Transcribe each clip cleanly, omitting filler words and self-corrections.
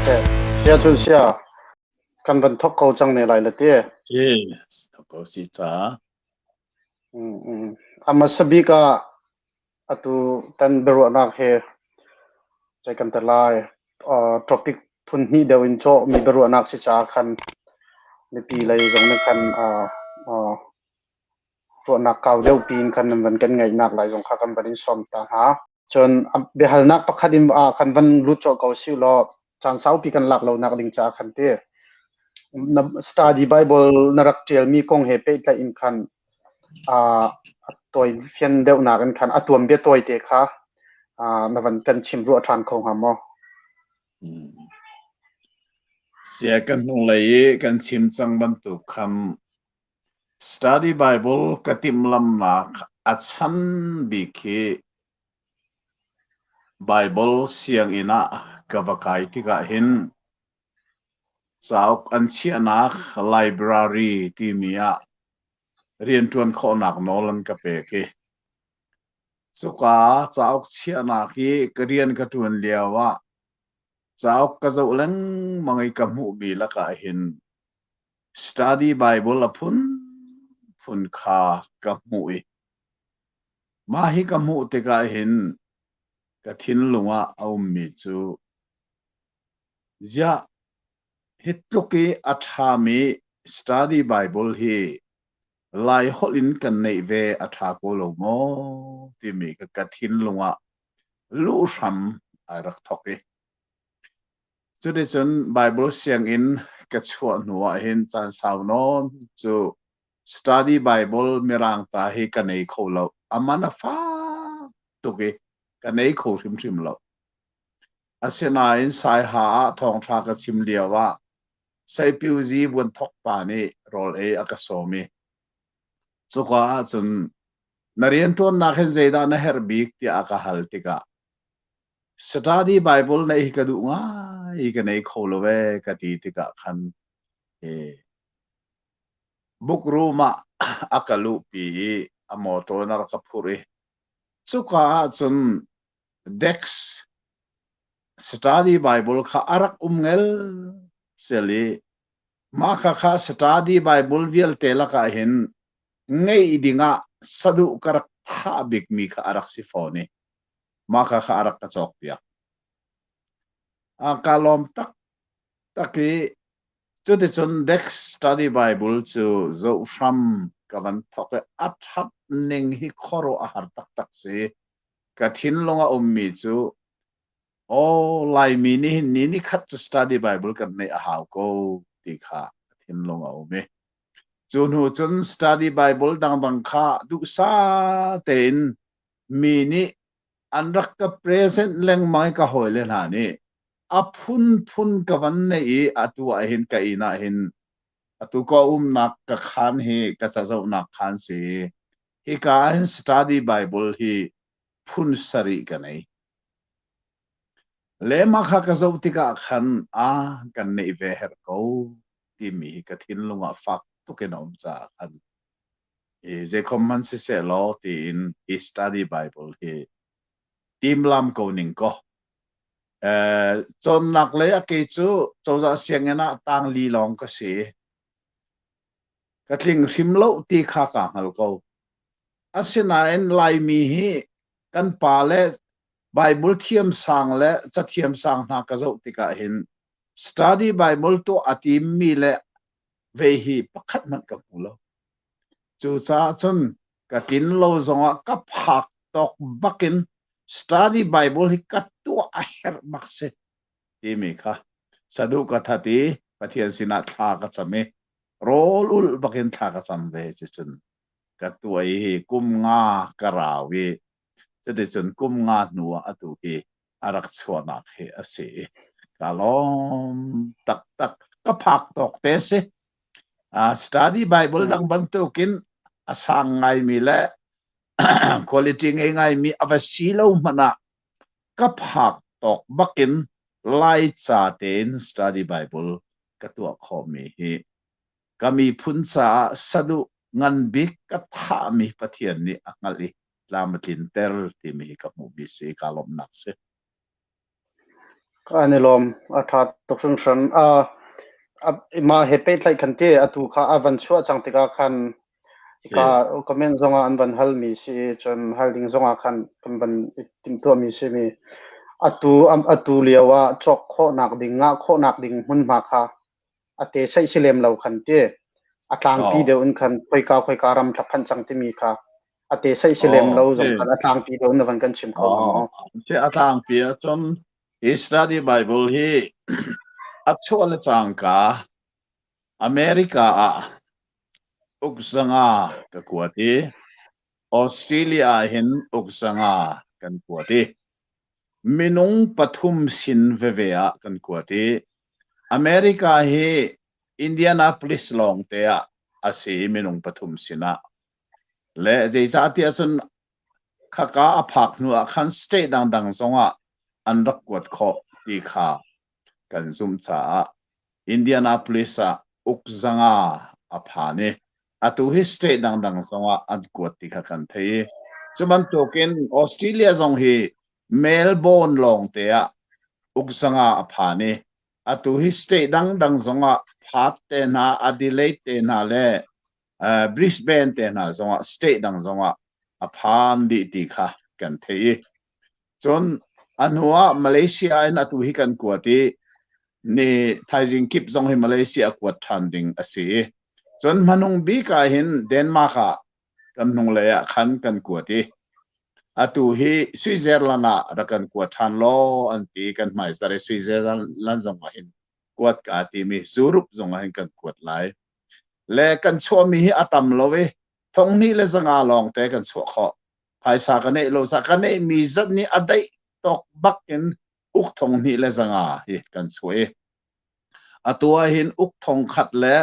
Okay. Sia cun sia kan van thok ko cang ne lai la ti. Yes, thok ko si ca. Mm, mm. Amasa bik ah atu tan biaruahnak he zei kan te lai. Uh, topic phun hnih deuh in cawh mi biaruahnak si caah khan mipi lei zong nih khan uh, uh, ruahnak kau deuh piin khan nan van kan ngaihnak lai zong kha kan van in sawm ta hna. Cun biahalnak pakhat in ah kan van lut colh ko si law caan saupi kan lak lonak ding caah khan ti. Na study Bible na rak ṭialmi kong he pehtlaih in khan uh, a tawi fian deuhnak in khan a tuanbia tawite kha uh, na van kan chim ruah ṭhan kho hnga maw? Hmm. Sia kan hnulei i kan chim cang bantuk khan Study Bible ka timhlamhnak a chan bik hi Bible sianginn ah ka va kai tikah hin cauk an chiahnak library timi ah rianṭuan khawhnak nawl an ka pek i cuka cauk chiahnak i ka rian ka ṭuan lio ah cauk ka zoh lengmang i ka hmuhmi lakah hin Study Bible a phunphun kha ka hmuh i mah hi ka hmuh tikah hin ka thinlung ah a ummi cu ziah hi tluk i a ṭhami Study Bible hi Lai holh in kan neih ve a ṭha ko lo maw timi ka ka thinlung ah luhhram ai rak thawk i Cuticun Baibal sianginn ka chuah hnu ah hin caan sau nawn cu study Bible Mirang ta hi ka nei kho lo. A man a fak tuk i ka nei kho hrimhrim lo. Asinain Saiha ah thawngṭha ka chim lio ah Saipiuzi vuanthok pa nih rawl ei a ka sawm i cuka ahcun na rianṭuannak hin zeidah na herh bik tiah a ka hal tikah Study Bible neih hi ka duh ngai ka nei kho lo ee ka ti tikah khan book room ah a ka luhpi i a motor in a rak ka phurh i cuka ahcun desk study Bible kha a rak um ngelcel i mah kha kha study Bible vialte lakah hin ngeih dingah saduh ka rak thah bikmi kha a rak si fawn i mah kha kha a rak ka cawkpiak. Ka lawm taktak i cuticun Dex Study Bible cu zoh hram ka van thawk i a ṭhat ning hi khuaruah a har taktak si. Ka thinlung a ummi cu aw Laimi nih hin ni nikhat cu Study Bible kan neih a hau ko ti kha ka thinlung a um i cu hnu cun Study Bible dangdang kha duhsah tein Mi nih an rak ka present lengmang i ka hawile hna nih a phunphun ka van neih i atu ah hin ka inn ah hin atu ka umnak ka khaan hi ka cazohnak khaan si. Hika ah hin study Bible hi phun sarih ka nei. Le mah kha ka zoh tikah khan a kan neih ve herh ko timi hi ka thinlung ah fak tuk in a um caah khan I zeikhom hmanh siseh law tiin hi study Bible hi timlam ko ning kaw. Eh, cawnnak lei a kei cu cozah sianginn ah tangli lawng ka si. Ka tling hrim lo ti kha ka hngal ko. Asinain Laimi hi kan pa le Bible thiam sang le cathiam sang hna ka zoh tikah hin study Bible tuah a timmi le ve hi pakhat hmanh ka hmu lo. Cucaah cun ka tlin lo zongah ka phak tawk bakin study Bible hi ka tuah a herh bak si timi kha saduh ka that i Pathian sinah thla ka cam i rawl ulh bakin thla ka cam ve cucun ka tuah i hi kum nga ka rau i cuticun kum nga hnu ah atu hi a rak chuahnak hi a si i ka lawm taktak ka phak tawk te si uh, study bible dang bantukin a sang ngaimi le quality ngei ngaimi a va si lo hmanh ah ka phak tawk bakin lai ca tein study bible ka tuah khawhmi hi ka miphun caah saduh ngan bik ka thahmi Pathian nih a hngalh i tlam a tlinter timi hi ka hmuhmi si ka lawmhnak si. Kan i lawm. A ṭha tuk hringhran. Mah he pehtlaih khan ti atu kha a van chuah cang tikah khan Si. hika comment zongah an van halmi si i cun hal ding zongah khan kan van i timhtuahmi si mi atu lio ah cawk khawhnak ding ngah khawhnak ding hmunhma kha a te saih si lem lo khan ti a tlangpi Oh. deuh in khan khoika khoika ram thla phanh cang timi kha a te saih si lem Oh, lo si. zong khan a tlangpi deuh in na van kan chim kho hnga Oh. maw? Si a tlangpi ahcun hi study Bible hi a chuah le cangka America ah uk zanga ka kuat i Australia ah hin uk zanga kan kuat i minung pathum sin veve ah kan kuat i America hi Indianapolis lawng te ah a si i minung pathum sinah le zeicahtiah cun khaka a phak hnu ah khan state dangdang zongah an rak kuat khawh ti kha kan zumh caah Indianapolis ah uk zanga a phan i atu hi state dangdang zongah an kuat ti kha kan thei i cu bantukin Australia zong hi Melbourne lawng te ah uk zanga a phan i atu hi state dangdang zongah Perth te hna Adelaide te hna le Brisbane te hna zongah state dang zongah a phan dih ti kha kan thei i cun a hnu ah Malaysia in atu hi kan kuat i ni thaizing kip zong hi Malaysia kuat ṭhan ding a si i cun hmanung bik ah hin Denmark ah kan hnunglei ah khan kan kuat i atu hi Switzerland ah rak kan kuat ṭhan law an ti kan hmaizarh i Switzerland zong ah hin kuat kaa timi Europe zong ah hin kan kuat lai. Le kan chuahmi hi a tam lo i thonghnih le zanga lawng te kan chuah khawh. Phaisa ka neih lo sa ka neihmi zat nih a daih tawk bak in uk thong hnih le zanga hi kan chuah i atu ah hin uk thong khat le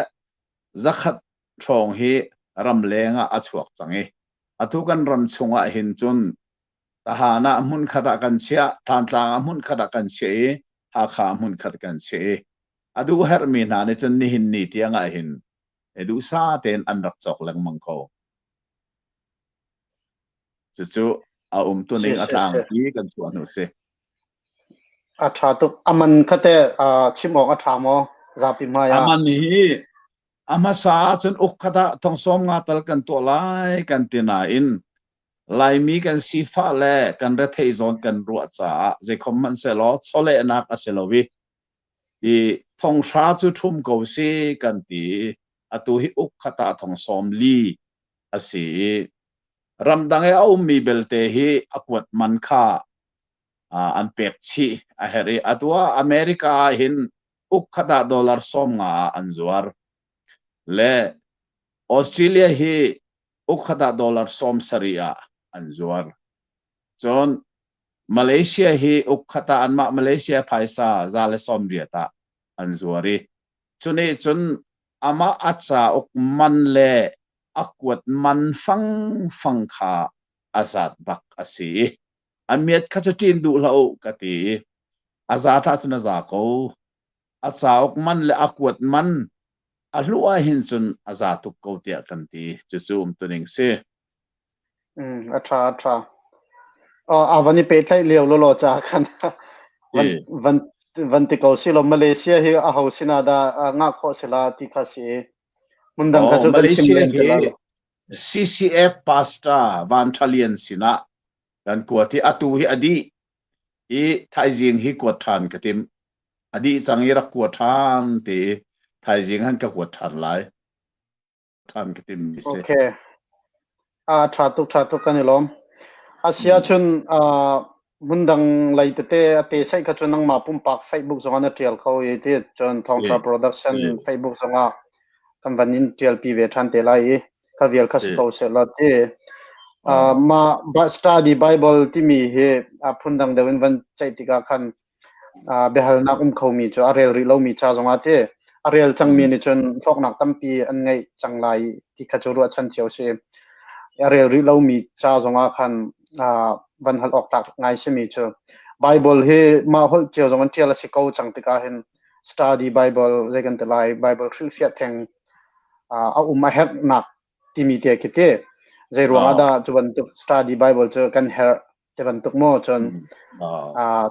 zakhat hrawng hi ramleng ah a chuak cang i atu kan ram chung ah hin cun Tahan ah hmun khat ah kan chiah, Thantlang ah hmun khat ah kan chiah i Hakha ah hmun khat kan chiah i a duh herhmi hna nih cun nihin ni tiang ah hin duhsa tein an rak cawk lengmang ko. Cucu a Si umtuning a si si. tlangpi kan chuah hnu si. A ṭha tuk. A man kha teh chim awk a ṭha maw? Zapi hmai ah. Aman hi a hmasa ahcun uk khat ah thong sawm nga tal kan tuah lai kan ti nain Laimi kan sifah le kan retheih zawn kan ruah caah zeikhom hmanh sehlaw chawlehnak a si lo i i thonghra cu ṭhum ko si kan ti i atu hi uk khat ah thong sawm li a si i ramdang i a ummi belte hi a kuat man kha an pek chih a herh i atu ah America ah hin uk khat ah dollar sawm nga ah an zuar le Australia hi uk khat ah dollar sawm sarih ah an zuar. Cun Malaysia hi uk khat ah anmah Malaysia phaisa za le sawm riat ah an zuar i cunih cun amah a cauk man le a kuat man fangfang kha a zat bak a si i a miat kha cu ṭin duh hlah u ka ti i a zat ahcun a za ko a cauk man le a kuat man a hluh ah hin cun a za tuk ko tiah kan ti cucu umtuning si A ṭha a ṭha. A van i pehtlaih lio lawlaw ca khan van van van ti ko si law Malaysia hi a ho sinah dah ngah khawh si la ti kha si. Hmundang kha Oh, cu kan chim Malaysia lem ti hi la lo. CCF pastor Van Tha Lian sinah kan kuat i atu hi a dih i thaizing hi kuat ṭhan ka tim. A dih cang i rak kua ṭhan ti i thaizing han ka kuat ṭhan lai. Ṭhan ka tim mi si. Okay. A ṭha tuk ṭha tuk kan i lawm. A si ahcun hmundang lei tete a te saih kha cu nangmah pumpak Facebook zong ah na ṭial kho i ti cun Thawngṭha Production Facebook zong ah kan van in ṭialpi ve ṭhan te lai i kha vial kha si ko seh law ti. Mah study Bible timi hi phundang deuh in van ceih tikah khan biahalnak um khomi cu a rel rih lomi ca zongah ti a rel cangmi nih cun hlawknak tampi an ngeih cang lai ti kha cu ruahchan cio si. A rel rih lomi ca zongah khan van hal awk tlak ngai simi cu Bible hi mah holh cio zong in ṭial a si ko cang tikah hin study Bible zei kan ti lai Bible hrilhfiah theng a um a herhnak timi te khi ti zei ruangah dah cu bantuk study Bible cu kan herh? Te bantuk maw cun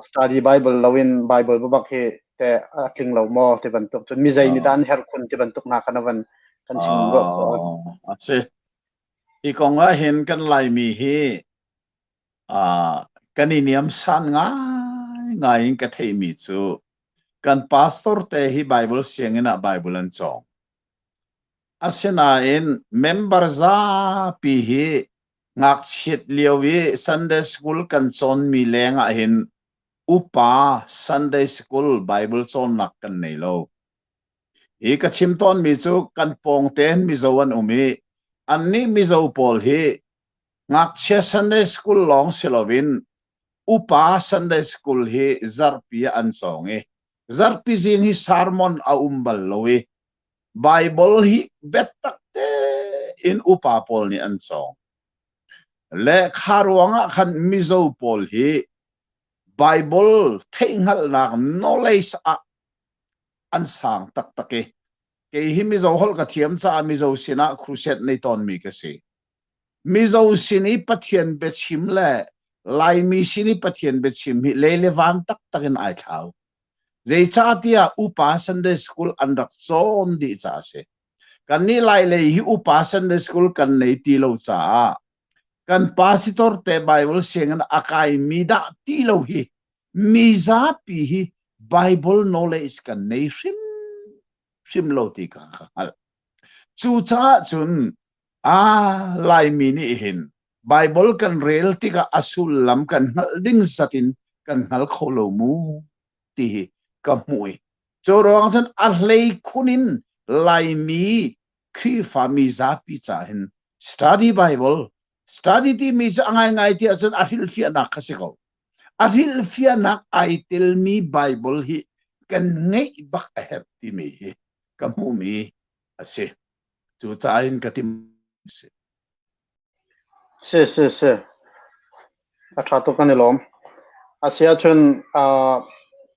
study Bible loin Bible bak hi te a tling lo maw ti bantuk cun mi zei nih dah an herh khun ti bantuk hna kha na van kan chim ruah khawh. A si. Hi kong ah hin kan Laimi hi kan i niam san ngai ngai in ka theihmi cu kan pastor te hi Bible sianginn ah Bible an cawng. Asinain member zapi hi ngakchiat lio i Sunday school kan cawnmi leng ah hin upa Sunday school Bible cawnnak kan nei lo. Hi ka chim tawnmi cu kan pawng tein Mizo an um i annih Mizo pawl hi ngakchia Sunday school lawng si loin upa Sunday school hi zarhpi ah an cawng i zarhpi zing hi sermon a um bal lo i Bible hi biatak tein upa pawl nih an cawng. Le kha ruangah khan Mizo pawl hi Bible theihhngalhnak knowledge ah an sang taktak i kei hi Mizo holh ka thiam caah Mizo sinah crusade nei tawnmi ka si. Mizo sin i Pathian biachim le Laimi sin i Pathian biachim hi lei le van taktak in ai thlau. Zeicahtiah upa Sunday school an rak cawn dih caah a si. Kannih Lailei hi upa Sunday school kan nei ti lo caah kan pastor te Bible sianginn a kaimi dah ti lo hi mi zapi hi Bible knowledge kan nei hrim hrim lo ti ka ka hngalh. Cucaah cun a Laimi nih hin Bible kan rel tikah a sullam kan hngalh ding zat in kan hngal kho lo mu ti hi ka hmuh i cu ruang cun a hlei khun in Laimi Khrihfa mi zapi ca hin study Bible study timi cu a ngaingai ti ahcun a hrilhfiahnak kha si ko. A hrilhfiahnak ai telmi Bible hi kan ngeih bak a herh timi hi ka hmuhmi a si. Cucaah in ka tim si. Si si si. A ṭha tuk kan i lawm. A si ahcun uh,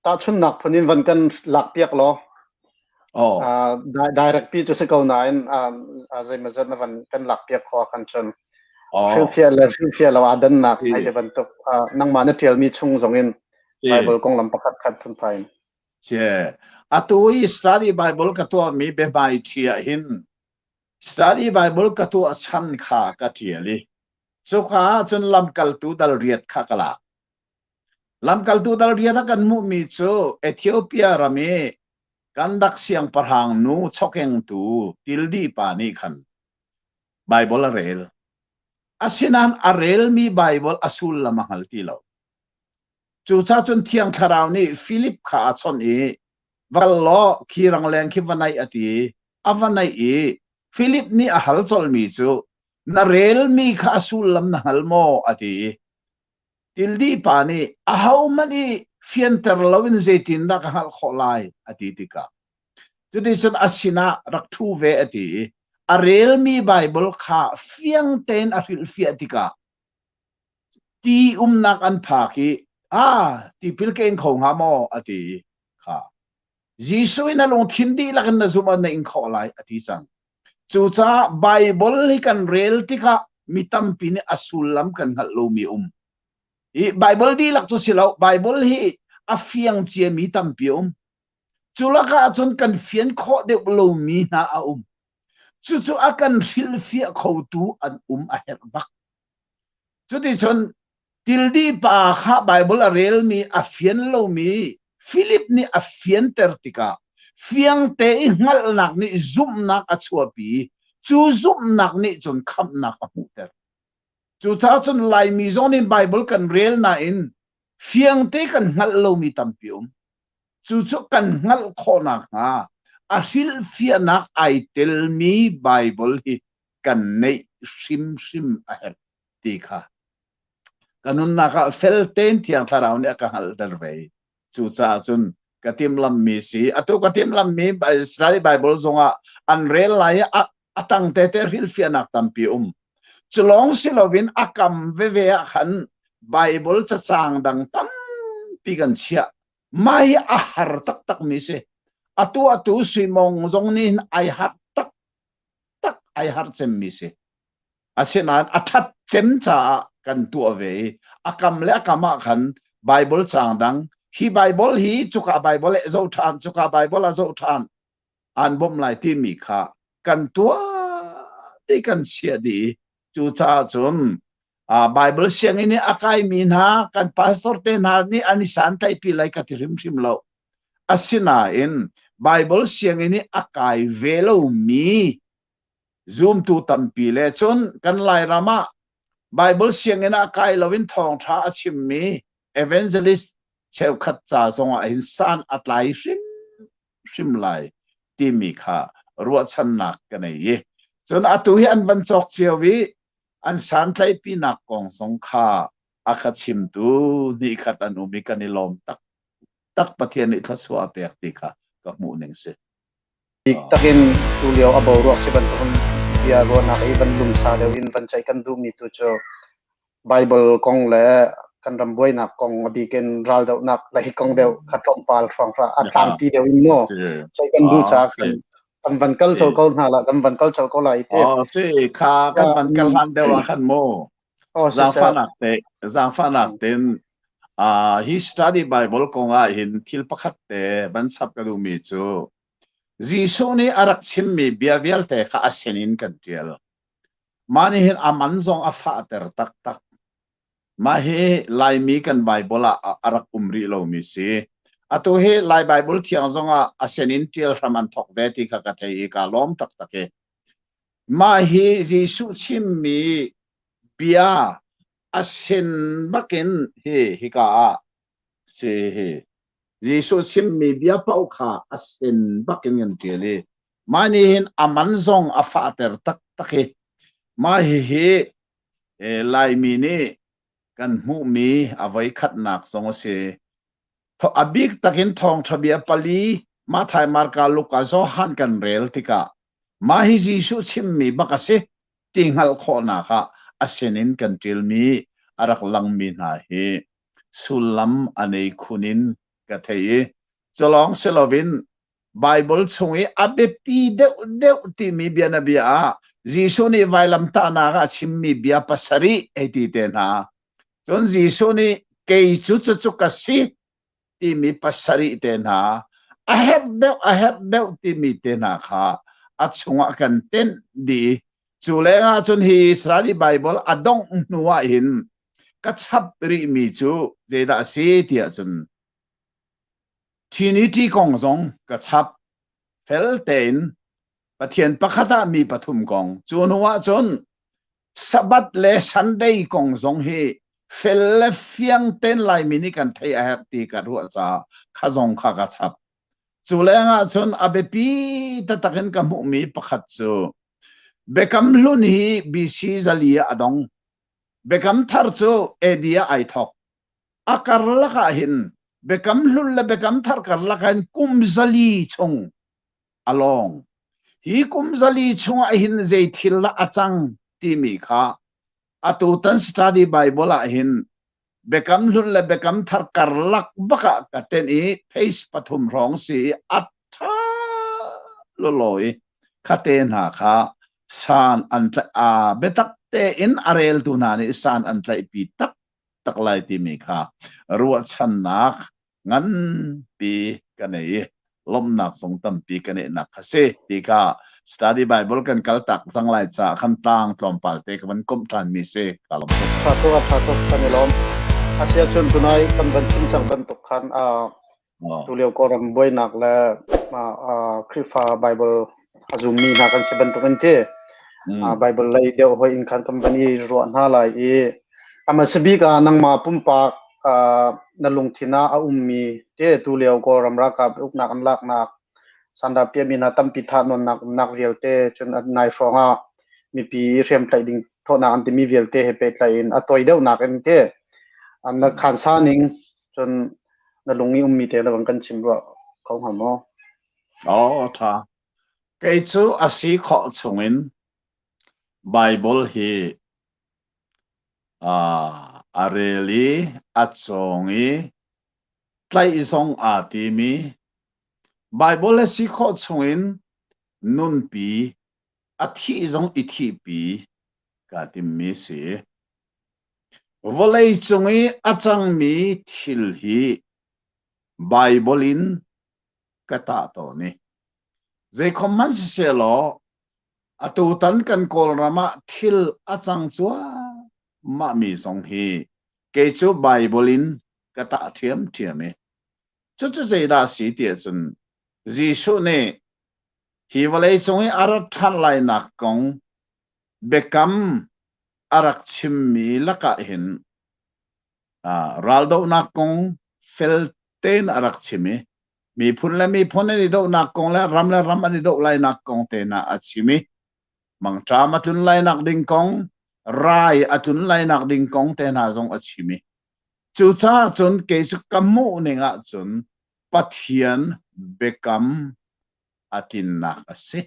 tahchunhnak phun in van kan lakpiak law Oh. Uh, direct pi cu si ko nain um, zeimawzat na van kan lakpiak khawh kan cun Oh. hrilhfiah le hrilhfiah lo aa dannak Si. ai te bantuk uh, nangmah na ṭialmi chung zong in Si. Bible konglam pakhat khat phunphai in. Si. Atu i study Bible ka tuahmi biahmai ṭhi ah hin study Bible ka tuah chan kha ka ṭial i cuka ah cun lamkaltu dal riat kha ka lak. Lamkaltu dal riat a kan hmuhmi cu Ethiopia ram i Kandak siangpahrang nu chokengtu Tildi pa nih khan Baibal a rel. Asinain a relmi Baibal a sullam a hngal ti lo. Cucaah cun Thiang Thlarau nih Filip kha a chawnh i, Va kal law khi rangleng khi va naih a ti. A va naih i Filip nih a hal colhmi cu, Na relmi kha a sullam na hngal maw? a ti. Tildi pa nih, Ahohmanh i fianter loin zeitindah ka hngalh khawh lai? a ti tikah cuticun a sinah rak ṭhu ve a ti i a relmi Baibal kha fiang tein a hrilhfiah tikah ti umnak an phak i ah tipil ka ing kho hnga maw a ti i kha Jesuh in a lungthin dihlak in na zumh ah na ing khawh lai a ti cang. Cucaah Baibal hi kan rel tikah mi tampi nih a sullam kan hngalh lomi um. Hi Baibal dihlak cu si lo, Baibal hi a fiang ciami tampi um. Cu lakah cun kan fian khawh deuh lomi hna a um. Cucu a kan hrilhfiah khotu an um a herh bak. Cuticun tildi pa kha Baibal a relmi a fian lomi Philip nih a fianter tikah fiangte i hngalhnak nih zumhnak a chuahpi i cu zumhnak nih cun khamhnak a hmuhter. Cucaah cun Laimi zong nih Baibal kan rel nain fiangte kan hngalh lomi tampi um. Cucu kan hngalh khawh nakhnga a hrilhfiahnak ai telmi Baibal hi kan neih hrimhrim a herh ti kha ka nunnak ah fel tein Thiang Thlarau nih a ka hngalhter ve. Cucaah cun ka timhlammi si. Atu ka timhlammi Israel Bible zongah an rel lai i a tang tete hrilhfiahnak tampi um. Cu lawng si loin a kam veve ah khan Bible cacang dang tampi kan chiah. Mah hi a har taktakmi si. Atu atu suimong zong nih ai har taktak ai har cemmi si. Asinain a ṭhat cem caah. kan tuah ve i a kam le a kam ah khan Bible caang dang hi Bible hi cuka Bible eh zoh ṭhan cuka Bible ah zoh ṭhan an bawmh lai timi kha kan tuah ti kan chiah dih i cucaah cun Bible sianginn i a kaimi hna kan pastor te hna nih an i santlaihpi lai ka ti hrimhrim lo. Asinain Bible sianginn i a kai ve lomi zumtu tampi le cun kan Lairam ah Bible sianginn ah kai loin thawngṭha a chimmi evangelist cheukhat ca zongah hin san a tlai hrimhrim lai timi kha ruahchannak ka nei i cun atu hi an van cawk cio i an santlaihpinak kong zong kha a ka chimtu hnihkhat an um i kan i lawm tak tak Pathian nih thluachuah a pek ti kha ka hmuh ning si. Bik takin tulio a boruak si bantukin bia ruahnak i van lumsa deuh in van ceih kan duhmi tu cu Bible kong le kan ram buainak kong a bik in raldohnak lei kong deuh kha tlawmpal hrawng hra a tlangpi deuh in mu ceih kan duh caah kan kan van kal colh ko hna la kan van kal colh ko lai te. Oh si kha kan van kal hlan deuh ah khan mu Oh siseh. Zaangfahnak te zaangfahnak tein uh, hi study Bible kong ah hin thil pakhat te van chap ka duhmi cu Jesuh nih a rak chimmi bia vialte kha a sin in kan ṭial. Mah nih hin a man zong a fahter taktak. Mah hi Laimi kan Bible ah a rak um rih lomi si. Atu hi Lai Bible thiang zongah a sin in ṭial hram an thawk ve ti kha ka thei i kaa lawm taktak i. Mah hi Jesuh chimmi bia a sin bakin hi hika ah si hi Jesuh chimmi bia paoh kha a sin bakin kan ṭial i mah nih hin a man zong a fahter taktak i mah hihi Laimi nih kan hmuhmi a voikhatnak zong a si. A bik takin thawngṭha bia pali Matthai, Marka, Luka, Johan kan rel tikah mah hi Jesuh chimmi bak a si ti hngalh khawhnak ah a sinin kan ṭilmi a rak langmi hna hi sullam a nei khun in ka thei i culawng si loin Baibal chung i a biapi deuhdeuh timi bianabia ah Jesuh nih vailamtahnak ah a chimmi bia pasarih hei ti te hna. Cun Jesuh nih kei cu cucu ka si timi pasarih te hna a herh deuh a herh deuh timi te hna kha a chungah kan tenh dih. Cu lengah cun hi Israeli Baibal a dongh hnu ah hin ka chap rihmi cu zeidah a si tiah cun Trinity kong zong ka chap. Fel tein Pathian pakhat ah mi pathum kong. Cu hnu ah cun Sabbath le Sunday kong zong hi fel le fiang tein Laimi nih kan theih a herh ti ka ruah caah kha zong kha ka chap. Cu lengah cun a biapi taktak in ka hmuhmi pakhat cu Biakam Hlun hi BC zali ah a dong. Biakam Thar cu AD ah ai thawk. A karlak ah hin Biakam Hlun le Biakam Thar karlak ah hin kum zali chung a lawng. Hi kum zali chungah hin zei thil dah a cang timi kha atutan study Bible ah hin Biakam Hlun le Biakam Thar karlak bak ah ka tenh i page pathum hrawng si i a ṭha lawlaw i khate hna kha san an tlaih a biatak tein a reltu hna nih san an tlaihpi taktak lai timi kha ruahchannak nganpi ka nei i lawmhnak zong tampi ka neihnak kha si ti kha study Bible kan kal tak cang lai caah khan tlang tlawmpal te ka van komh ṭhan mi si ka lawm tuk. Tha tuk a tha tuk kan i lawm. Asia cun tunai kan van chim cang bantuk khan tulio Kawlram buainak le Khrihfa Bible a zummi hna kan si bantuk in ti Bible lei deuh hoi in khan kan van i ruah hna lai i a hmasa bik ah nangmah pumpak na lungthin ah a ummi te tulio Kawlram ralkap uknak an laknak Sandah piahmi hna tampi thahnawnnak umnak vialte cun nai hrawng ah mipi hriamtlaih ding thawhnak an timi vialte he pehtlaih in a tawi deuhnak in te na khansa ning cun na lung i ummi te na van kan chim ruah kho hnga maw? Oh, ṭha. Kei cu a si khawh chungin Bible hi a rel i a cawng i tlaih zong aa timi Bible a si khawh chungin nunpi a thih zong i thihpi kaa timmi si. Vawleicung i a cangmi thil hi Baibal in ka tah tawn i zeikhom hmanh sisehlaw atutan kan Kawlram ah thil a cang cuahmahmi zong hi kei cu Baibal in ka tah ṭhiamṭhiam i cucu zeidah a si tiah cun Jesuh nih hi vawleicung i a rat ṭhan lainak kong biakam a rak chimmi lakah hin raldohnak kong fel tein a rak chim i miphun le miphun an i dohnak kong le ram le ram an i doh lainak kong te hna a chim i mangṭam a tlun lainak ding kong rai a tlun lainak ding kong te hna zong a chim i cucaah cun kei cu ka hmuh ning ahcun Pathian biakam a tlinnak a si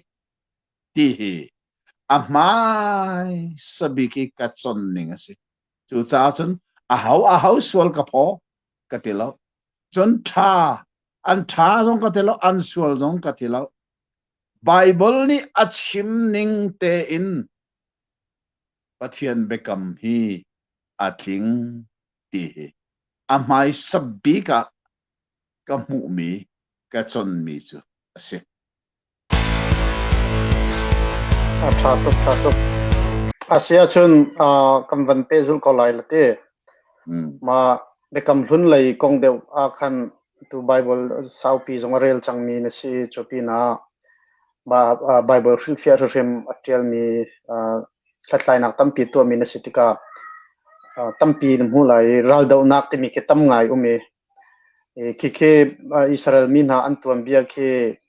ti hi a hmaisa bik i ka con ning a si. Cucaah cun aho aho sual ka phaw ka ti lo. Cun ṭha an ṭha zong ka ti lo, an sual zong ka ti lo. Baibal nih a chim ning tein Pathian biakam hi a tling ti hi a hmaisa bik ah ka hmuhmi ka conmi cu a si. A ṭha tuk, ṭha tuk. A si ahcun uh, kan van pehzulh ko lai la ti. Mm. Ma Biakam Hlun lei kong deuh ah khan tu Bible saupi zong a rel cangmi na si cu pinah ba, uh, Bible hrilhfiah hrimhrim a ṭialmi uh, hlathlainak tampi tuahmi na si tikah uh, tampi na hmuh lai i raldohnak timi khi tam ngai um i Khikhi Israel mi hna an tuanbia khi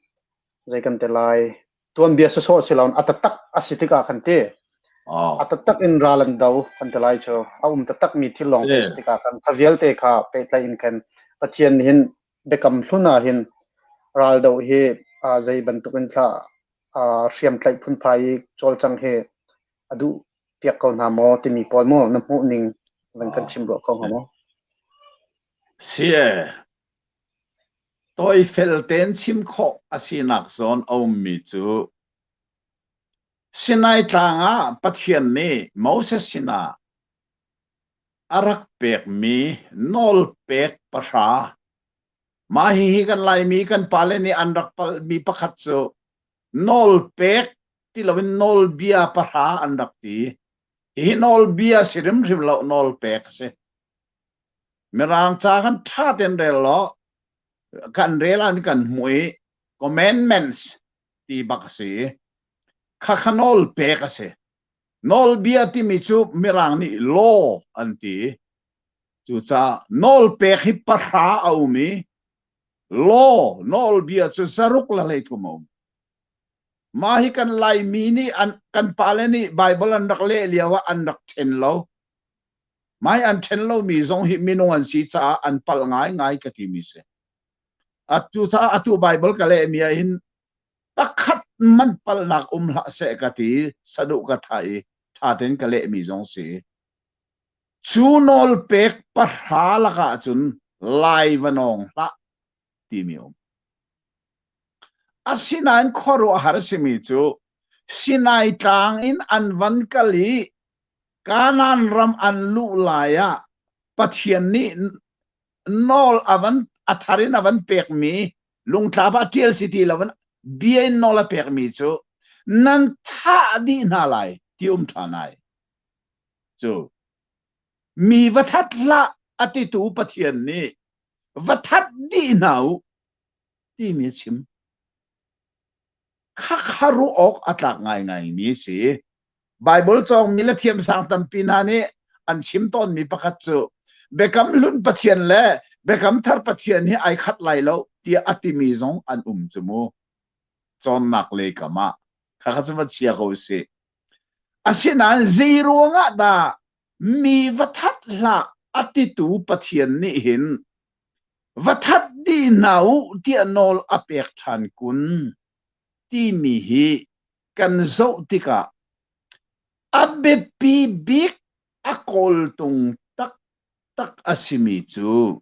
zei kan ti lai tuanbia sawsawh si loin a taktak a si tikah khan ti a taktak in ral an do kan ti lai cu a um taktak mi thil lawng te si tikah khan kha vialte kha pehtlaih in khan Pathian nih hin biakam hlun ah hin ral do hi zei bantuk in thla hriamtlaih phunphai i cawlcang hi a duh piak ko hna maw timi pawl maw na hmuh ning van kan chim ruah kho hnga maw? Si e. Tawifel tein chim khawh a sinak zawn a ummi cu Sinai tlang ah Pathian nih Moses sinah a rak pekmi nawlpek pahra mah hihi kan Laimi kan pale nih an rak palhmi pakhat cu nawlpek ti loin nawlbia pahra an rak ti. Hihi nawlbia si hrimhrim lo nawlpek a si. Mirang ca kan ṭha tein rel law kan rel ah kan hmuh i commandments ti bak a si. Khakha nawl pek a si. Nawlbia timi cu Mirang nih law an ti. Cucaah nawl pek hi pahra a um i law nawlbia cu zaruk le 13 a um. Mah hi kan Laimi nih an, kan pale nih Baibal an rak leh lio ah an rak ṭhen lo. Mai an ṭhen lomi zong hi minung an si caah an palh ngaingai ka timi si. Atu caah atu Baibal ka lehmi ah hin pakhat man palhnak um hlah seh ka ti saduh ka tha i ṭha tein ka lehmi zong si. Cu nawl pek pahra lakah cun lai va nawng hlah timi um. Asinain khuaruahhar a simi cu Sinai tlang in an van kal i Kanaan ram an luh lai ah Pathian nih nawl a van a thar in a van pekmi lungtlap ah ṭial si ti loin bia in nawl a pekmi cu nan thah dih hna lai ti um ṭhan ai. Cu mi va that hlah a titu Pathian nih va that dih hna u timi a chim. Khakha ruah awk a tlak ngaingaimi a si. Baibal cawngmi le thiamsang tampi hna nih an chim tawnmi pakhat cu Biakam Hlun Pathian le Biakam Thar Pathian hi ai khat lai lo tiah a timi zong an um cu mu. Cawnnak lei kam ah khakha cu va chia ko usih. Asinain zei ruangah dah mi va that hlah a titu Pathian nih hin va that dih hna u tiah nawl a pek ṭhan kun timi hi kan zoh tikah a biapi bik a kawltung taktak a simi cu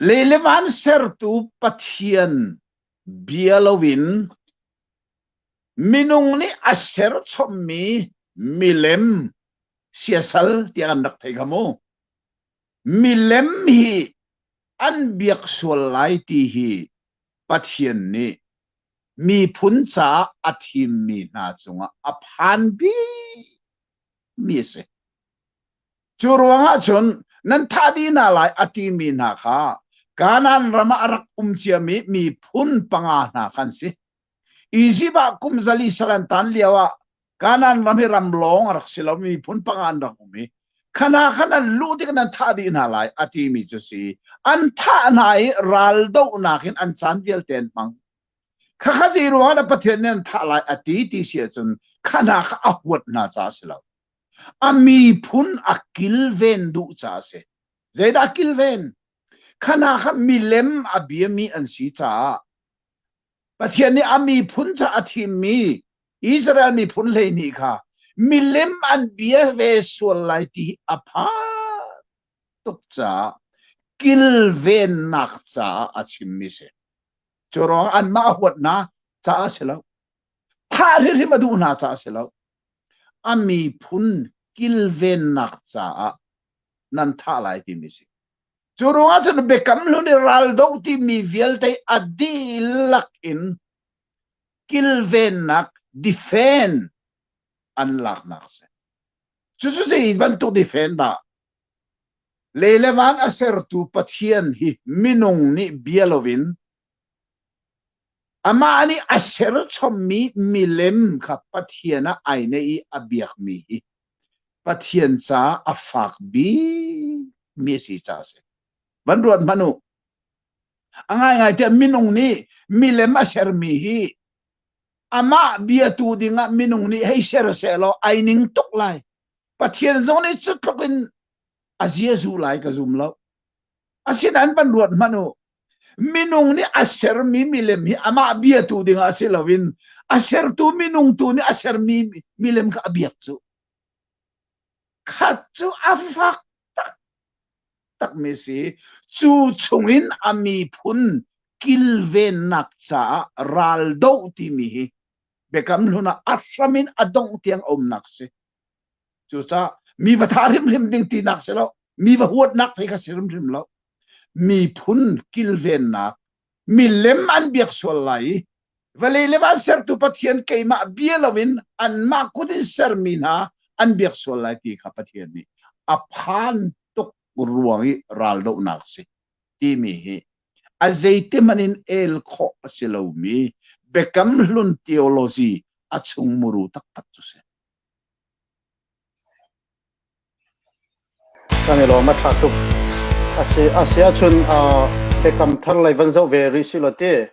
lei le van sertu Pathian bia loin minung nih a serchommi milem. Siasal tiah kan rak thei kha mu. Milem hi an biak sual lai ti hi Pathian nih miphun caah a thimmi hna cungah a phan bikmi a si. Cu ruangah cun nan thah dih hna lai a timi hna kha Kanaan ram ah a rak um ciami miphun panga hna kha an si. Izipt ah kum zali sal an tan lio ah Kanaan ram hi ram lawng a rak si lo miphun panga an rak um i khana khan an luh tik nan thah dih hna lai a timi cu si an thah hna i ral dohnak in an caan vialte an hmang khakha zei ruangah dah Pathian nih an thah lai a ti ti si ahcun khana kha a huat hna caah a si lo a miphun a kilven duh caah a si zeidah kilven khana kha milem a biami an si caah Pathian nih a miphun ca a thimmi Israel miphun 12 kha milem an bia ve sual lai ti a phan tuk caah kilvennak caah a chimmi si. Cu ruang anmah a huat hna caah a si lo. Thah hrimhrim a duh hna caah a si lo. A miphun kilvennak caah nan thah lai timi si. Cu ruangah cun biakam hlun i raldoh timi vialte a dihlak in kilvennak defend an laknak si. Cucu zei bantuk defend dah? Lei le van a sertu Pathian hi minung nih bia loin amah nih a ser chommi milem kha Pathian ah ai neih i a biakmi hi Pathian caah a fak bikmi a si caah a si. Van ruat hmanh u. A ngaingai tiah minung nih milem a sermi hi amah biatu dingah minung nih hei ser sehlaw ai ning tuk lai. Pathian zong nih cu tluk in a ziazu lai ka zum lo. Asinain van ruat hmanh u. Minung nih a sermi milem hi amah biatu dingah si loin a sertu minung tu nih a sermi milem kha a biak cu. Khat cu a fak taktakmi si. Cu chungin a miphun kilvennak caah raldoh timi hi Biakam Hlun ah a hram in a dongh tiang a umnak si. Cucaah mi va thah hrimhrim ding tinak si lo, mi va huatnak thei kha si hrimhrim lo. Miphun kilvennak, milem an biak sual lai i vawlei le van sertu Pathian keimah bia loin anmah kut in sermi hna an biak sual lai ti kha Pathian nih a phan tuk ruang i raldohnak si timi hi a zeitihmanh in el khawh a si lomi Biakam Hlun theology a chung muru taktak cu si. Kan i lawm a ṭha tuk. A si a si ahcun uh, Biakam Thar lei van zoh ve rih si law ti.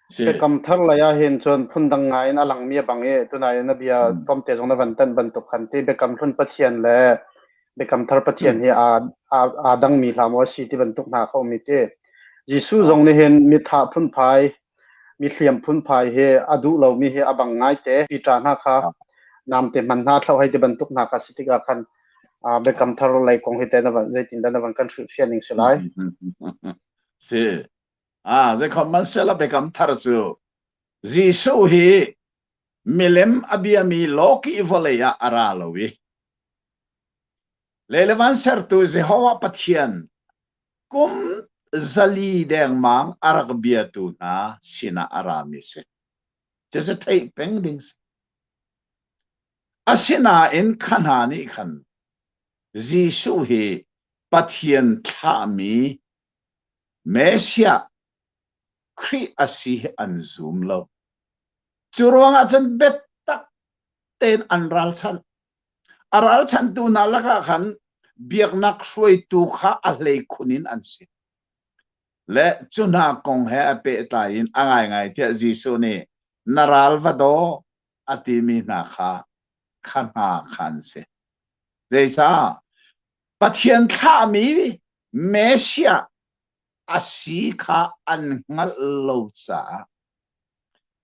Si. Biakam Thar lei ah hin cun phundang ngai in a langmi a bang i tunai na bia Mm. tlawmte zong na van tanh bantuk khan ti Biakam Hlun Pathian le Biakam Thar Pathian Mm. hi aa aa aa dangmi hlah maw a si ti bantuk hna kha um i ti. Jesuh Ah. zong nih hin mitha phunphai mi hliam phunphai hi a duh lomi hi a bang ngaite. Peter hna kha Ah. namte hman hna thlo hei ti bantuk hna kha si tikah khan biakam thar lei kong hi te na van zeitin dah na van kan hrilhfiah ning si lai? Si. Ah, zeikhom man sela biakam thar cu Jesuh hi milem a biami lawki vawlei ah a ra lo i lelevan sertu Jehovah Pathian kum zali dengmang a rak biatu hna sinah a rami si. Cucu theih peng ding si. Asinain kha hna nih khan Jesuh hi Pathian thlahmi Messiah Khrih a si hi an zum lo. Cu ruangah cun biatak tein an ralchanh. A ralchanhtu hna lakah khan biaknak hruaitu kha a hleikhun in an si. Le cu hna kong he a pehtlai in a ngaingai tiah Jesuh nih na ral va daw a timi hna kha kha hna kha an si. Zeicah? Pathian thlahmi Messiah a si kha an hngalh lo caah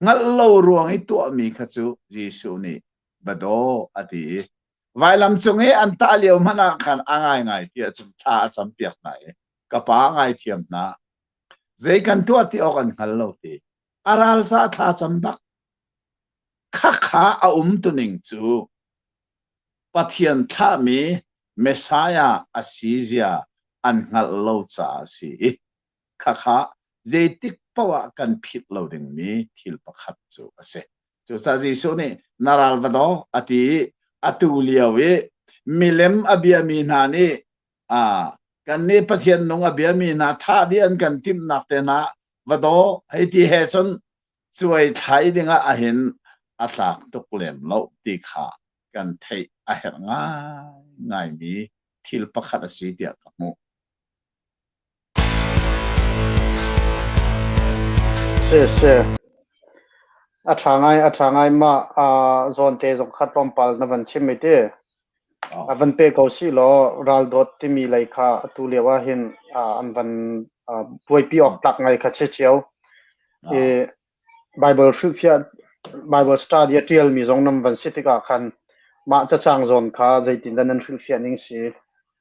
hngalh lo ruang i tuahmi kha cu Jesuh nih va daw a ti i vailam cung i an tah lio hmanh ah khan a ngaingai ti ahcun thla a campiak hna i ka pa ngaithiam hna zei kan tuah ti awk an hngal lo ti a ral ca thla cam bak khakha a um tuning cu. Pathian thlahmi Messiah a si zia an hngalh lo caah a si i khakha zeitik paoh ah kan philh lo dingmi thil pakhat cu a si. Cucaah Jesuh nih na ral va daw a ti i atu lio i milem a biami hna nih kannih Pathian nung a biami hna thah dih an kan timhnak te hna va daw hei ti he cun cuai thlai dingah ahin a tlak tuk lem lo ti kha kan theih a herh ngaingaimi thil pakhat a si tiah ka hmuh. Si si. A ṭha ngai, a ṭha ngai mah zawnte zong kha tlawmpal na van chim i ti. A van pe ko si law raldawt timi lei kha atu lio ah hin an van buaipi awk tlak ngai kha si cio. I Bible hrilhfiah Bible study a ṭialmi zong nan van si tikah khan mah cacang zawn kha zeitindah nan hrilhfiah ning si.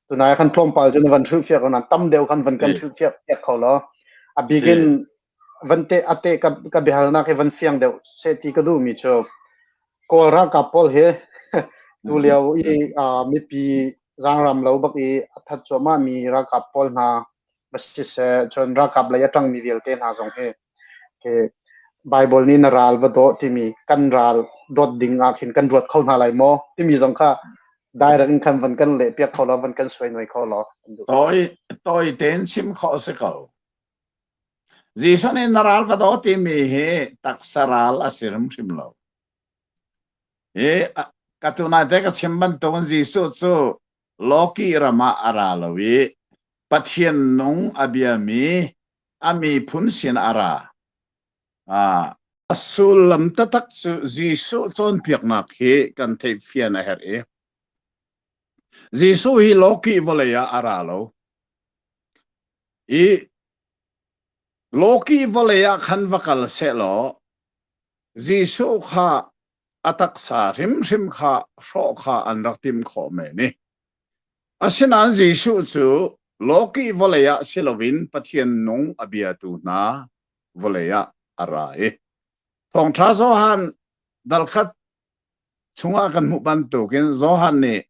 Tunai khan tlawmpal cu na van hrilhfiah ko nain tam deuh khan van kan hrilhfiah piak kho law a bik in van te a te ka, ka biahalnak hi van fiang deuh seh ti ka duhmi cu Kawl ralkap pawl hi tu lio i mipi zaangram lo bak i a that cuahmah mi ralkap pawl hna va siseh cun ralkap lei a ṭangmi vialte hna zong hi hi Bible nih na ral va daw timi kan ral dawt ding ah khin kan ruat kho hna lai maw timi zong kha direct in khan van kan leh piak kho law van kan suai noi kho law. Toi toi tein chim khawh si ko. Jesuh nih na ral va daw timi hi taksa ral a si hrimhrim lo. Hi ka tunai te ka chim bantukin Jesuh cu Loki ram ah a ra lo i Pathian nung a biami a miphun sin a ra. A sullam taktak cu Jesuh cawnpiaknak hi kan theihfian a herh i Jesuh hi Loki vawlei ah a ra lo. I Loki vawlei ah khan va kal sehlaw Jesuh kha a taksa hrimhrim kha hrawh kha an rak timh khawh men i asinain Jesuh cu lawkih vawlei ah si loin Pathian nung a biatu hna vawlei ah a ra i Thawngṭha Johan dalkhat chungah kan hmuh bantukin Johan nih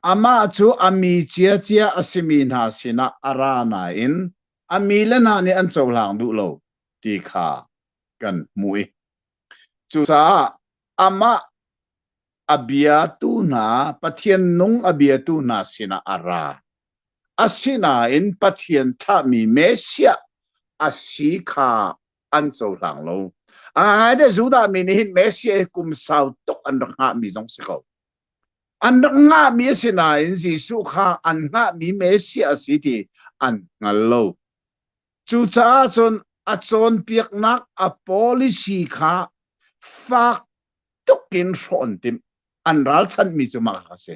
Amah cu a mi ciacia a simi hna sinah a ra nain a mi le hna nih an cohlang duh lo ti kha kan hmuh i cucaah amah a biatu hna Pathian nung a biatu hna sinah a ra. Asinain Pathian thlahmi Messiah a si kha an cohlang lo. A ngai te Judah mi nih hin Messiah hi kum sau tuk an rak hngahmi zong si ko. An rak ngahmi a si nain Jesuh kha an hngahmi Messiah a si ti an hngal lo. Cucaah cun a cawnpiaknak a policy kha fak tuk in hrawh an timh. An ralchanhmi cu mah kha a si.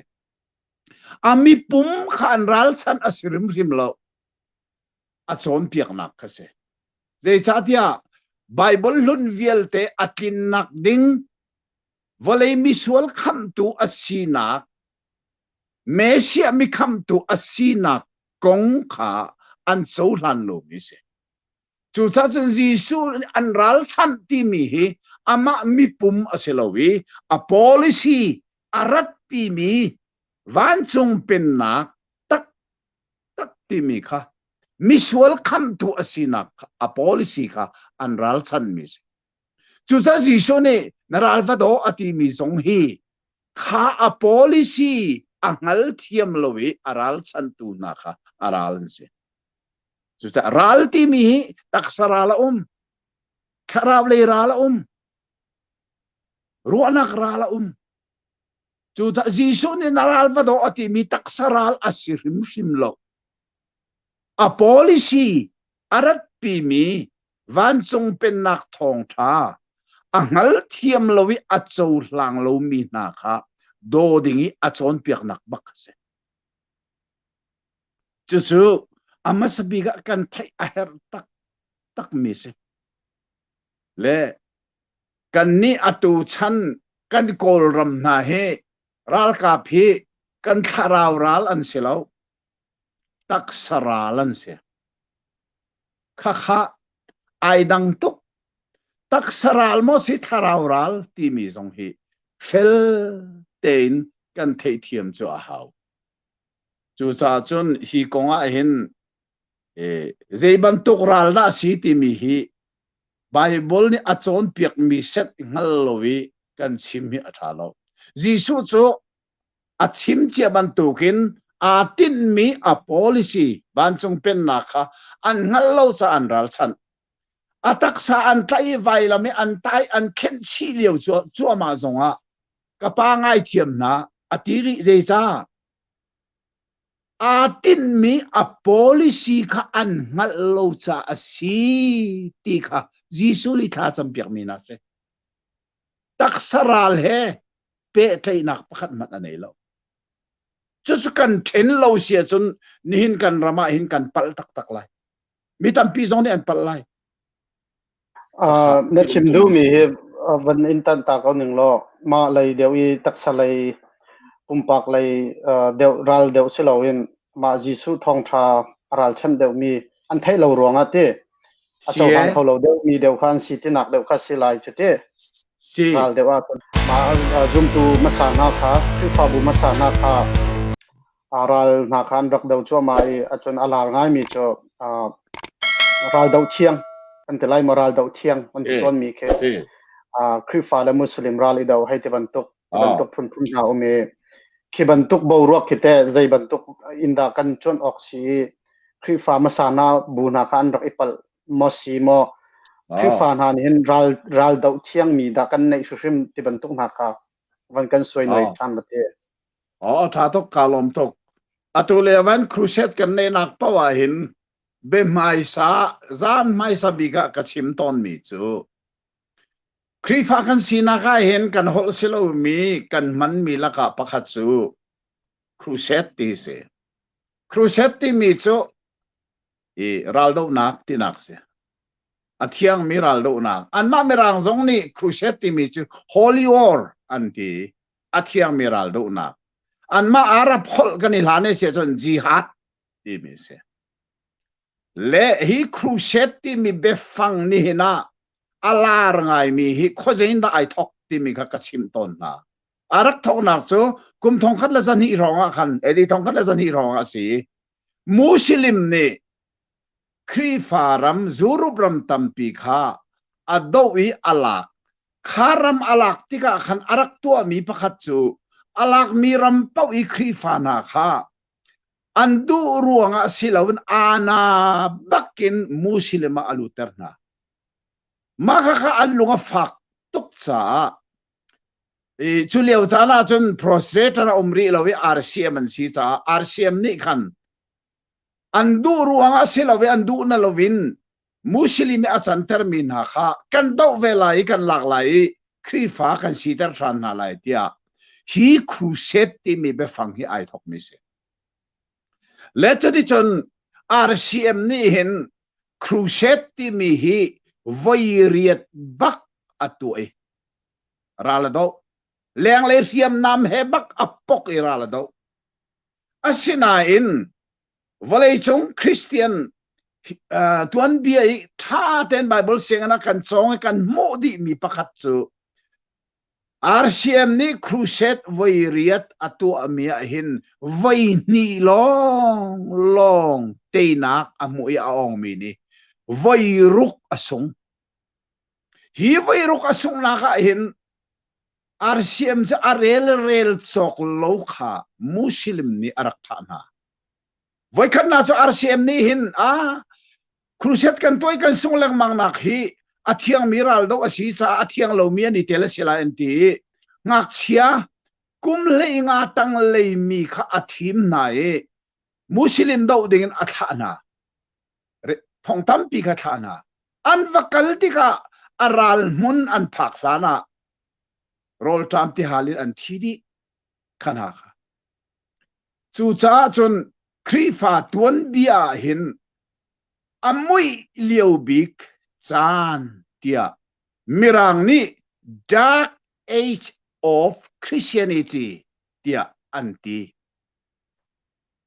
A mipum kha an ralchanh a si hrimhrim lo. A cawnpiaknak kha si. Zeicahtiah Baibal hlun vialte a tlinnak ding vawlei misual khamhtu a sinak Messiah mi khamhtu a sinak kong kha an cohlan lomi si. Cucaah cun Jesuh an ralchanh timi hi amah mipum a si lo i a policy a ratpimi vancung pennak taktak timi kha misual khamhtu a sinak a policy kha an ralchanmi si. Cucaah Jesuh nih na ral va daw a timi zong hi kha a policy a hngal thiam lo i a ralchantu hna kha a ral an si. Cucaah ral timi hi taksa ral a um, thlarau lei ral a um, ruahnak ral a um. Cucaah Jesuh nih na ral va daw a timi taksa ral a si hrimhrim lo. A policy a ratpimi vancung pennak thawngṭha a hngalthiam lo i a cohlang lomi hna kha daw ding i a cawnpiaknak bak a si. Cucu a hmasa bik ah kan theih a herh taktakmi si. Le kannih atu chan kan Kawlram hna hi ralkap hi kan thlarau ral an si lo. Taksa ral an si. Khakha ai dang tuk. Taksa ral maw si thlarau ral timi zong hi fel tein kan theihthiam cu a hau. Cucaah cun hi kong ah hin zei bantuk ral dah si timi hi Baibal nih a cawnpiakmi set hngal lo i kan chim hi a ṭha lo. Jesuh cu a chim cia bantukin aa tinhmi a policy vancung pennak kha an hngalh lo caah an ralchanh. A taksa an tlaih i vailam i an tai an khenh chih lio cuahmah zongah ka pa ngaithiam hna a ti rih zeicah? Aa tinhmi a policy kha an hngalh lo caah a si ti kha Jesuh nih thla campiakmi hna a si. Taksa ral he pehtlaihnak pakhat hmanh a nei lo. Cucu kan ṭhen lo si ahcun nihin kan ram ah hin kan palh taktak lai. Mi tampi zong nih an palh lai. Na chim duhmi hi van in tan ta ko ning law mah lei deuh i taksa lei pumpak lei deuh ral deuh si loin mah Jesuh thawngṭha a ralchanh deuhmi an theih lo ruangah ti a cohlang kho lo deuhmi deuh kha an si tinak deuh kha si lai cu ti. Si. Ral deuh ah mah zumtu hmasa hna kha Khrihfabu hmasa hna kha ral hna kha an rak do cuahmah i acun a lar ngaimi cu ral doh thiang an ti lai maw ral doh thiang an ti tawnmi khi Khrihfa le Muslim ral i do hei ti bantuk ti bantuk phunphun hna um i khi bantuk boruak khi teh zei bantuk in dah kan cuanh awk si i Khrihfa hmasa hna bu hna kha an rak i palh maw si maw Khrihfa hna nih hin ral ral doh thiangmi dah kan neih hrimhrim ti bantuk hna kha van kan suai noi ṭhan la te. Aw ṭha tuk kaa lawm tuk. Atu lio van crusade kan neihnak paoh ah hin biahmaisa zan hmaisa bik ah ka chim tawnmi cu Khrihfa kan sinak ah hin kan holh si lomi kan hmanmi lakah pakhat cu crusade ti si. Crusade timi cu i raldohnak tinak si. A thiangmi raldohnak. Anmah Mirang zong nih crusade timi cu holy war an ti. A thiangmi raldohnak. Anmah Arab holh kan i hlan i si ahcun jihad timi a si. Le hi crusade timi biafang nihin ah a lar ngaimi hi khuazei dah ai thok timi kha ka chimh tawn hna. A rak thoknak cu kum 1200 hrawng ah khan, AD 1200 hrawng ah a si. Muslim nih Khrihfa ram, Europe ram tampi kha a doh i a lak. Kha ram a lak tikah khan a rak tuahmi pakhat cu a lakmi ram paoh i Khrihfa hna kha an duh ruangah si loin aana bakin Muslim ah a lutter hna. Mah kha an lung a fak tuk caah i cu lio caan ah cun prostrator a um rih lo i RCM an si caah RCM nih khan an duh ruangah si lo i an duh na loin Muslim i a cantermi hna kha kan doh ve lai i kan lak lai i Khrihfa kan siter ṭhan hna lai tiah hi crusade timi biafang hi ai thokmi si. Le cuticun RCM nih hin crusade timi hi voi riat bak a tuah i ral a doh. Lenglei hriamnam he bak a pok i ral a doh. Asinain vawleicung Christian tuanbia i ṭha tein Bible sianginn ah kan cawng i kan hmuh dihmi pakhat cu RCM nih crusade voi riat a tuahmi ah hin voi hnih lawng lawng teinak a hmuh i a awngmi nih voi ruk a sung. Hi voi ruk a sunghnak ah hin RCM cu a rel rel cawk lo kha Muslim nih a rak thah hna. Voikhatnak cu RCM nih hin a crusade kan tuah i kan sung lengmang nak hi a thiangmi raldoh a si caah a thiang lomi an i tel a si lai an ti i ngakchia kum 15 tang leimi kha a thim hna i Muslim doh dingin a thlah hna. Thong tampi kha thlah hna. An va kal tikah a ral hmun an phak hlan ah rawlṭam tihal in an thi dih kha hna kha. Cucaah cun Khrihfa tuanbia ah hin a muih lio bik caan tiah Mirang nih Dark Age of Christianity tiah an ti.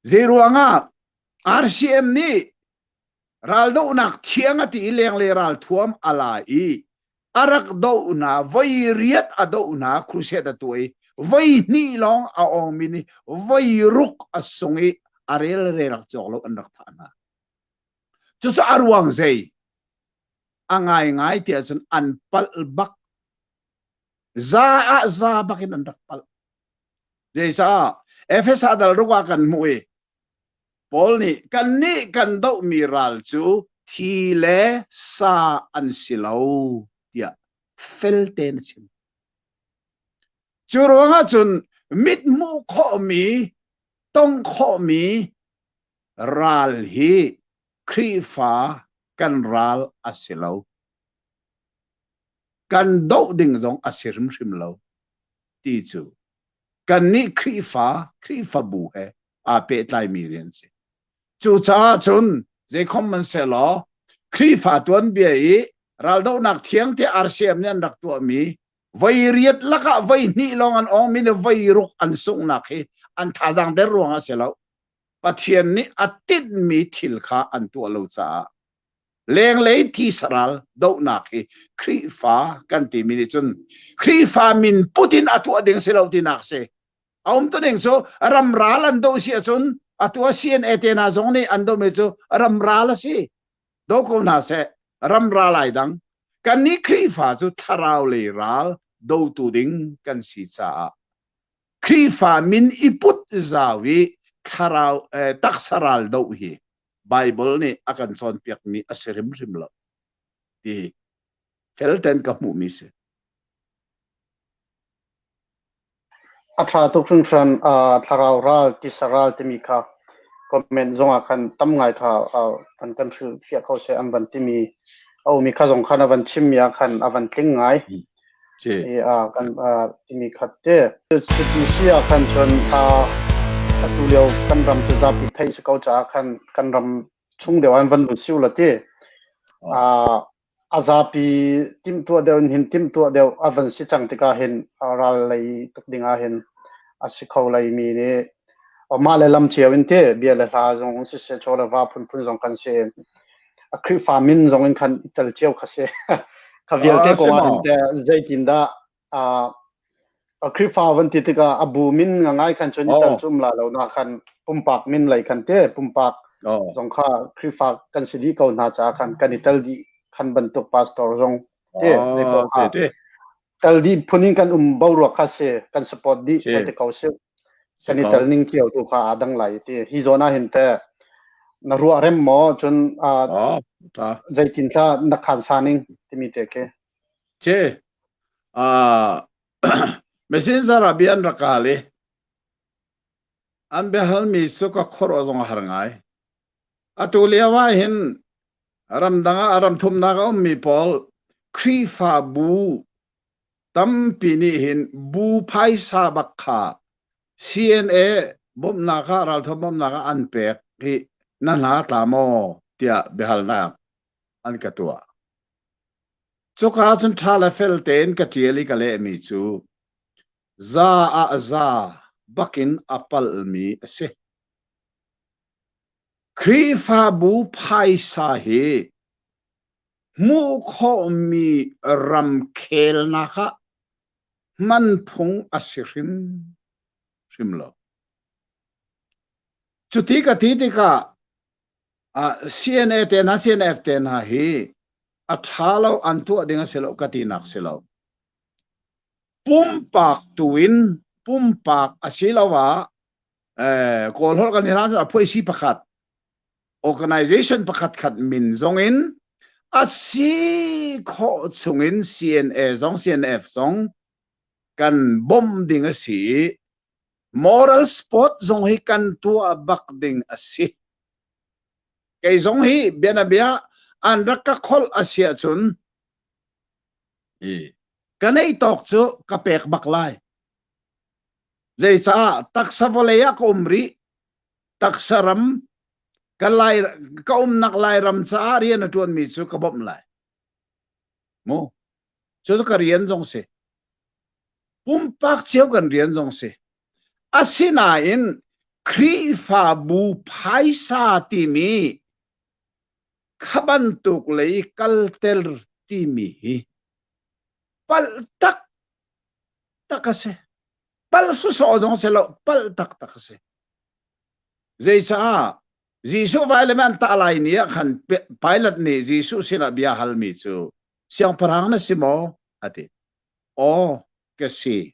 Zeiruangah RCM nih raldohnak thiang a ti i lenglei ralthuam a la i a rak doh hna voi riat a doh hna crusade a tuah i Voi hnih lawng a awngmi nih voi ruk a sung i a rel rel cawk lo an rak thah hna. Cucu a ruang zei? A ngaingai tiah cun an palh bak. Za ah za bak in an rak palh. Zeicah? Efesa dal ruk ah kan hmuh i Paul nih kannih kan dohmi ral cu thi le sa an si lo tiah fel tein a chim. Cu ruangah cun mit hmuh khawhmi, tong khawhmi ral hi Khrihfa kan ral a si lo. Kan doh ding zong a si hrimhrim lo ti cu kannih Khrihfa, Khrihfabu he aa pehtlaimi rian a si. Cucaah cun zeikhom man sehlaw Khrihfa tuanbia i raldohnak thiang tiah RCM nih an rak tuahmi voi riat lakah voi hnih lawng an awngmi le voi ruk an sunghnak hi an thazaang der ruangah a si lo. Pathian nih a tinhmi thil kha an tuah lo caah lenglei tisaral dohnak hi Khrihfa kan timi nih cun Khrihfa min put in a tuah ding si lo tinak si. A um tu ning cu ramral an doh si ahcun atu a CNA te hna zong nih an dohmi cu ramral a si. Do ko hna seh ramral ai dang. Kannih Khrihfa cu thlarau lei ral dotu ding kan si caah Khrihfa min i put zau i thlarau eh, taksa ral doh hi Bible nih a kan cawnpiakmi a si hrimhrim lo ti felten ka hmuhmi si. A ṭha tuk hringhran. Thlarau ral, tisa ral timi kha comment zongah khan tam ngai kha an kan hrilhfiah kho seh an van timi a ummi kha zong khan a van chimmi ah khan a van tling ngai. I kan timi khat te. Cuti si ah khan cun atu lio kan ram cu zapi theih si ko caah khan kan ram chung deuh ah van lut siu la ti. A zapi timhtuah deuh in hin timhtuah deuh a van si cang tikah hin ral lei tuk ding ah hin a si kho leimi nih mah le lam cio in te bia le hla zong siseh chaw le va phunphun zong kan si. A Khrihfa min zong in khan i tel cio kha si. Kha vialte kong ah hin te zeitindah Khrihfa van ti tikah a bu min ngai khan cun i tel cu um la lo na khan pumpak min lei khan te pumpak zong kha Khrihfa kan si dih ko hna caah khan kan i tel dih khan bantuk pastor zong te zeipaoh kha tel dih phun in kan um boruak kha si kan support dih kan ti ko si kan i tel ning cio tu kha aa dang lai ti hi zawn ah hin te na ruah rem maw cun zeitin thla na khan sa ning timi te khi Ce Messenger ah bia an rak kaal i an biahalmi cu ka khuaruah zong a har ngai. Atu lio ah hin ramdang ah ram thumnak a ummi pawl Khrihfabu tampi nih hin bu phaisa bak kha CNA bawmhnak ah ralthuam bawmhnak ah an pek hi na hna tla maw tiah biahalnak an ka tuah. Cuka cun ṭha le fel tein ka ṭial i ka lehmi cu za ah za bakin a palhmi a si. Khrihfabu phaisa hi hmuh khawhmi ramkhelnak ah hman phung a si hrimhrim lo. Cuti ka ti tikah CNA te hna CNF te hna hi a ṭha lo an tuah ding a si lo ka tinak si lo. Pumpak tu in pumpak asiloah eh, Kawl holh kan i a phuaisi pakhat organization pakhat khat min zong in a si khawh chungin CNA zong CNF zong kan bawmh ding a si i moral sport zong hi kan tuah bak ding a si. Kei zong hi bianabia an rak ka kholh a si ahcun ka neih tawk cu ka pek bak lai. Zeicah taksa vawlei ah ka um rih. Taksa ram ka lai ka umnak Lairam caah rian a ṭuanmi cu ka bawmh lai. Mu. Cu ka rian zong si. Pumpak cio kan rian zong si. Asinain Khrihfabu phaisa timi kha bantuk lei kalter timi hi palh taktak a si. Palh sawsawh zong si lo, palh taktak a si. Zeicah Jesuh vailam an tah lai ni ah khan Pilate nih Jesuh sinah bia halmi cu siangpahrang na si maw? a ti. Aw, ka si.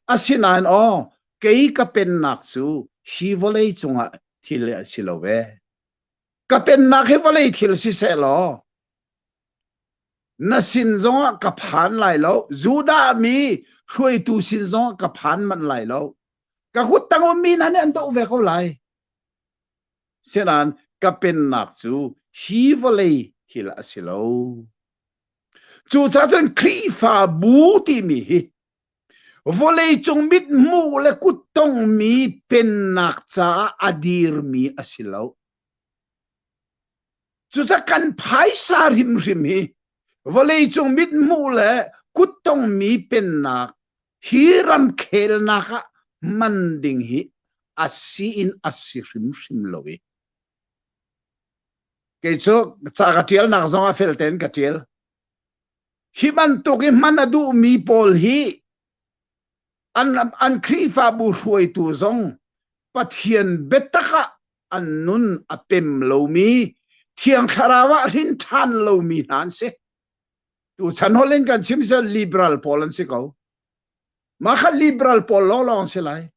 Asinain aw, kei ka pennak cu hi vawlei cungah thil a si lo ve. Ka pennak hi vawlei thil si seh law na sin zongah ka phan lai lo. Judah mi hruaitu sin zongah ka phan manh lai lo. Ka kut tang ummi hna nih an doh ve ko lai. Sinain ka pennak cu hi vawlei thil a si lo. Cucaah cun Khrihfabu timi hi vawleicung mithmuh le kuttongmi pennak caah a dirmi a si lo. Cucaah kan phaisa hrimhrim hi vawleicung mithmuh le kuttongmi pennak hi ramkhelnak ah hman ding hi a si in a si hrimhrim lo i kei cu ca ka ṭialnak zong ah fel tein ka ṭial. Hi bantuk i hman a duhmi pawl hi an, an Khrihfabu hruaitu zong Pathian biatak ah an nun a pem lomi, Thiang Thlarau ah hrin ṭhan lomi hna an si. Tuchan holh in kan chim si liberal pawl an si ko. Mah kha liberal pawl lawnglawng an si lai.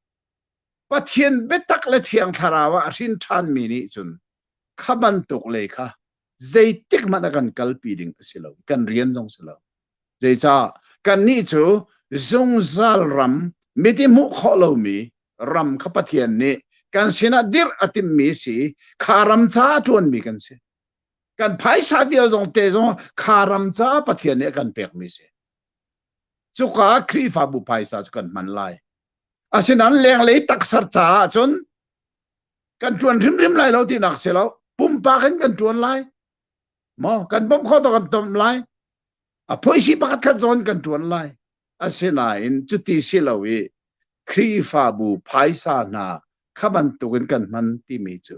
Pathian biatak le Thiang Thlarau ah a hrin ṭhanmi nih cun kha bantuk lei kha zeitik hmanh a kan kalpi ding a si lo. Kan rian zong si lo. Zeicah kannih cu zungzal ram mit i hmuh khawh lomi ram kha Pathian nih kan sinah dirh a timhmi si kha ram caah ṭuanmi kan si. Kan phaisa vial zong te zong kha ram caah Pathian nih a kan pekmi si. Cuka Khrihfabu phaisa cu kan hman lai. Asinain lenglei taksar caah cun kan ṭuan hrimhrim lai lo tinak si lo. Pumpak in kan ṭuan lai. Maw kan bawmh khawh tawk kan bawmh lai. A phoisi pakhat khat zawn kan ṭuan lai. Asinain cuti si lo i Khrihfabu phaisa hna kha bantukin kan hman timi cu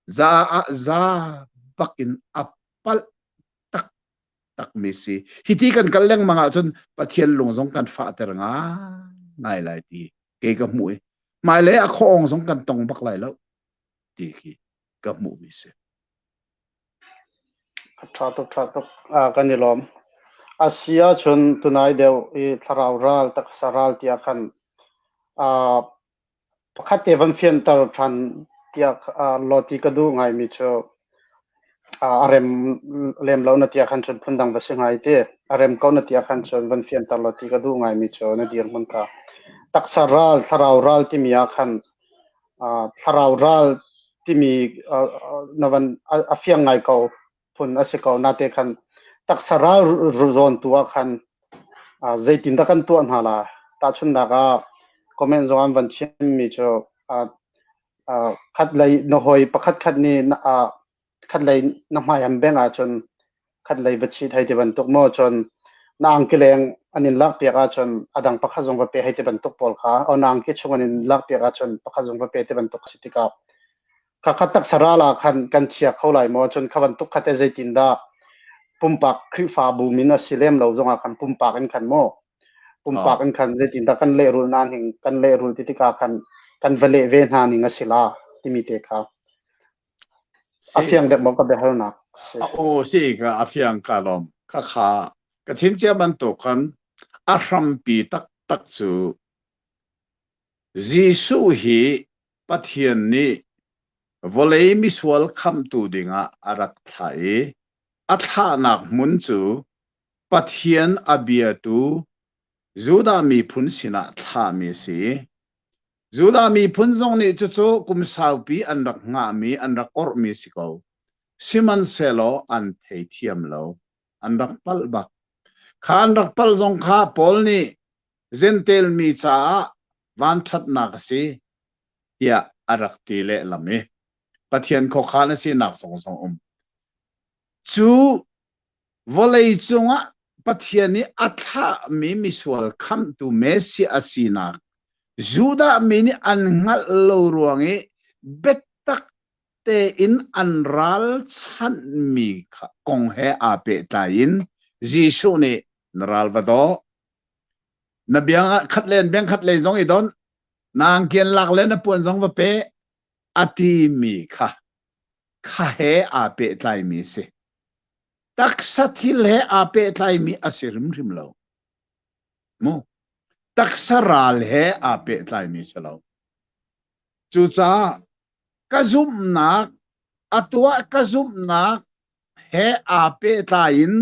za ah za bakin a palh taktakmi si. Hiti kan kal lengmang ahcun Pathian lung zong kan fahter ngai lai ti kei ka hmuh i hmailei a khuaawng zong kan tong bak lai lo ti khi ka hmuhmi si. A ṭha tuk, ṭha tuk. Ah, kan i lawm. A si ahcun tunai deuh i thlarau ral, taksa ral tiah khan ah pakhat te van fianter ṭhan tiah law ti ka duh ngaimi cu a rem lem lo na ti ahkhan cun phundang va si ngai ti. A rem ko na ti ahkhan cun van fianter law ti ka duh ngaimi cu na dirhmun kha. Taksa ral, thlarau ral timi ah khan thlarau ral timi na van a fiang ngai ko phun a si ko. Nate khan taksa ral zawn tu ah khan zeitindah kan tuah hna la? Tahchunhnak ah comment zong an van chimmi cu khatlei na hawi pakhat khat nih khatlei na hmai an bengh ahcun khatlei va chit hei ti bantuk maw cun na angkileng an in lakpiak ahcun a dang pakhat zong va pe hei ti bantuk pawl kha o na angki chung an in lakpiak ahcun pakhat zong va pe ti bantuk a si tikah Khakha taksa ral ah khan kan chia kho lai maw? Cun kha bantuk kha teh zeitindah pumpak Khrihfabu min a si lem lo zongah khan pumpak in khan maw? Pumpak in khan zeitindah kan lehrul hna ning kan lehrul ti tikah khan kan va leh ve hna ning a si la timi te kha a fiang deuh maw ka biahalnak si. Aw si ka a fiang ka lawm. Kha kha ka chim cia bantuk khan a hrampi taktak cu Jesuh hi Pathian nih vawlei misual khamhtu dingah a rak thlah i a thlahnak hmun cu Pathian a biatu Judah miphun sinah thlahmi a si. Judah miphun zong nih cucu kum saupi an rak hngahmi, an rak orhmi si ko. Sihmanhsehlaw an theithiam lo. An rak palh bak. Kha an rak palh zong kha Paul nih Jentail mi caah vanṭhatnak a si tiah a rak ti lehlam i Pathian khuakhan a sinak zong zong um. Cu vawlei cungah Pathian nih a thlahmi misual khamhtu Messiah a sinak Judah mi nih an hngalh lo ruang i biatak tein an ralchanhmi kong he aa pehtlai in Jesuh nih na ral va daw. Na biang ah khat len biang khat lei zong i don. Na angkian lak le na puan zong va pe. A timi kha kha he aa pehtlaimi si. Taksa thil he aa pehtlaimi a si hrimhrim lo. Mu. Taksa ral he aa pehtlaimi si lo. Cucaah ka zumhnak a tuah ka zumhnak he aa pehtlai in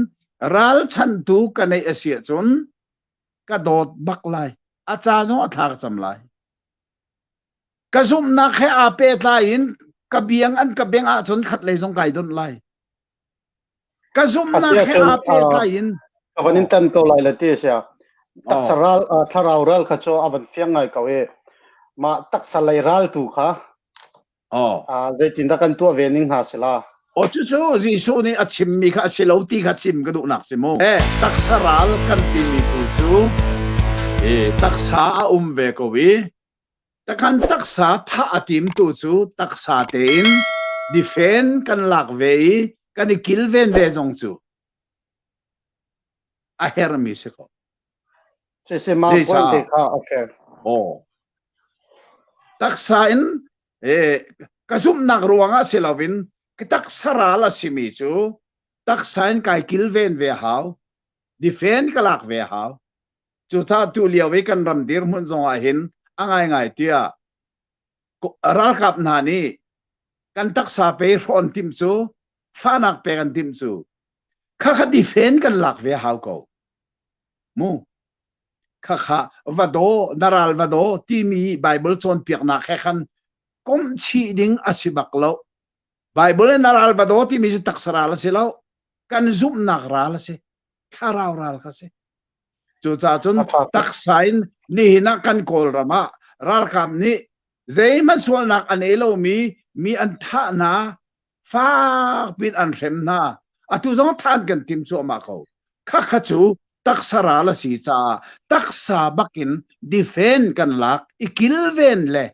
ralchanhtu ka neih a si ahcun ka dawt bak lai. A ca zong a thla ka cam lai. Ka zumhnak he aa pehtlai in ka biang an ka beng ahcun khat lei zong kai donh lai. Ka zumhnak he aa pehtlai in ka van in tan ko lai le ti sia. Taksa ral thlarau ral kha cu a van fiang ngai ko i mah taksa lei ral tu kha zeitindah kan tuah ve ning hna si la? Aw cucu Jesuh nih a chimmi kha a si lo ti kha chim ka duhnak si mu. Eh, taksa ral kan timi tu cu eh, taksa a um ve ko i takhan taksa thah a timtu cu taksa tein difen kan lak ve i kan i kilven ve zong cu a hermi si ko. Si ma point te kha okay. Oh. Taksa in eh, ka zumhnak ruangah si loin ka taksa ral a simi cu taksa in kai kilven ve hau difen ka lak ve hau cucaah tu lio i kan ram dirhmun zong ah hin a ngaingai tiah ralkap hna nih kan taksa pe hrawn tim cu fahnak pek an timh cu khakha difen kan lak ve hau ko mu khakha va daw na ral va daw timi Bible cawnpiaknak he khan komh chih ding a si bak lo Bible in na ral va daw timi cu taksa ral a si lo kan zumhnak ral a si thlarau ral kha si cucaah cun taksa in nihin ah kan Kawlram ah ralkap nih zeihmanh sualnak a nei lomi mi an thah hna fak pin an hrem hna atu zong than kan tim cuahmah ko khakha cu taksa ral a si caah taksa bakin defend kan lak i kilven le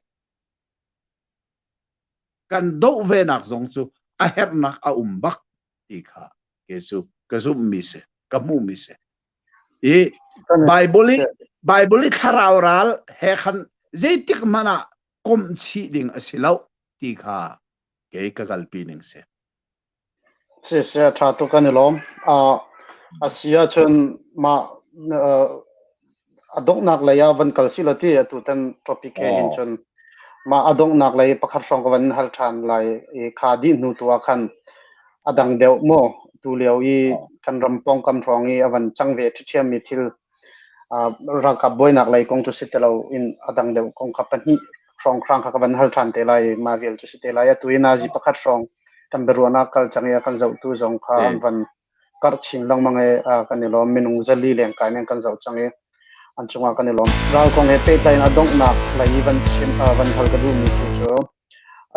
kan doh ve nak zong cu a herhnak a um bak ti kha Jesu ka zumhmi si ka hmuhmi si i Bible i Bible i thlarau ral he khan zeitik hmanh ah komh chih ding a si lo ti kha kei ka kalpi ning si. Si si a ṭha tuk kan i lawm. Uh, a si ahcun mah uh, a donghnak lei ah van kal si lo ti atu tan topic he hin cun mah a donghnak lei pakhat hrawng ka van hal ṭhan lai i kha dih hnu tu ah khan a dang deuh mu tu lio i kan ram pawngkam hrawng i a van cang ve ṭhiṭhiam mi thil ralkap buainak lei kong cu si ti lo in a dang deuh kong kha pahnih hrawnghrang kha ka van hal ṭhan te lai mah vial cu si te lai atu i nazi pakhat hrawng kan biaruahnak kal cang i a kan zohtu zong kha an van karh chin lengmang i kan i lawm minung zali lengkai men kan zoh cang i an cungah kan i lawm ral kong he pehtlai in a donghnak lei i van chim van hal ka duhmi tu cu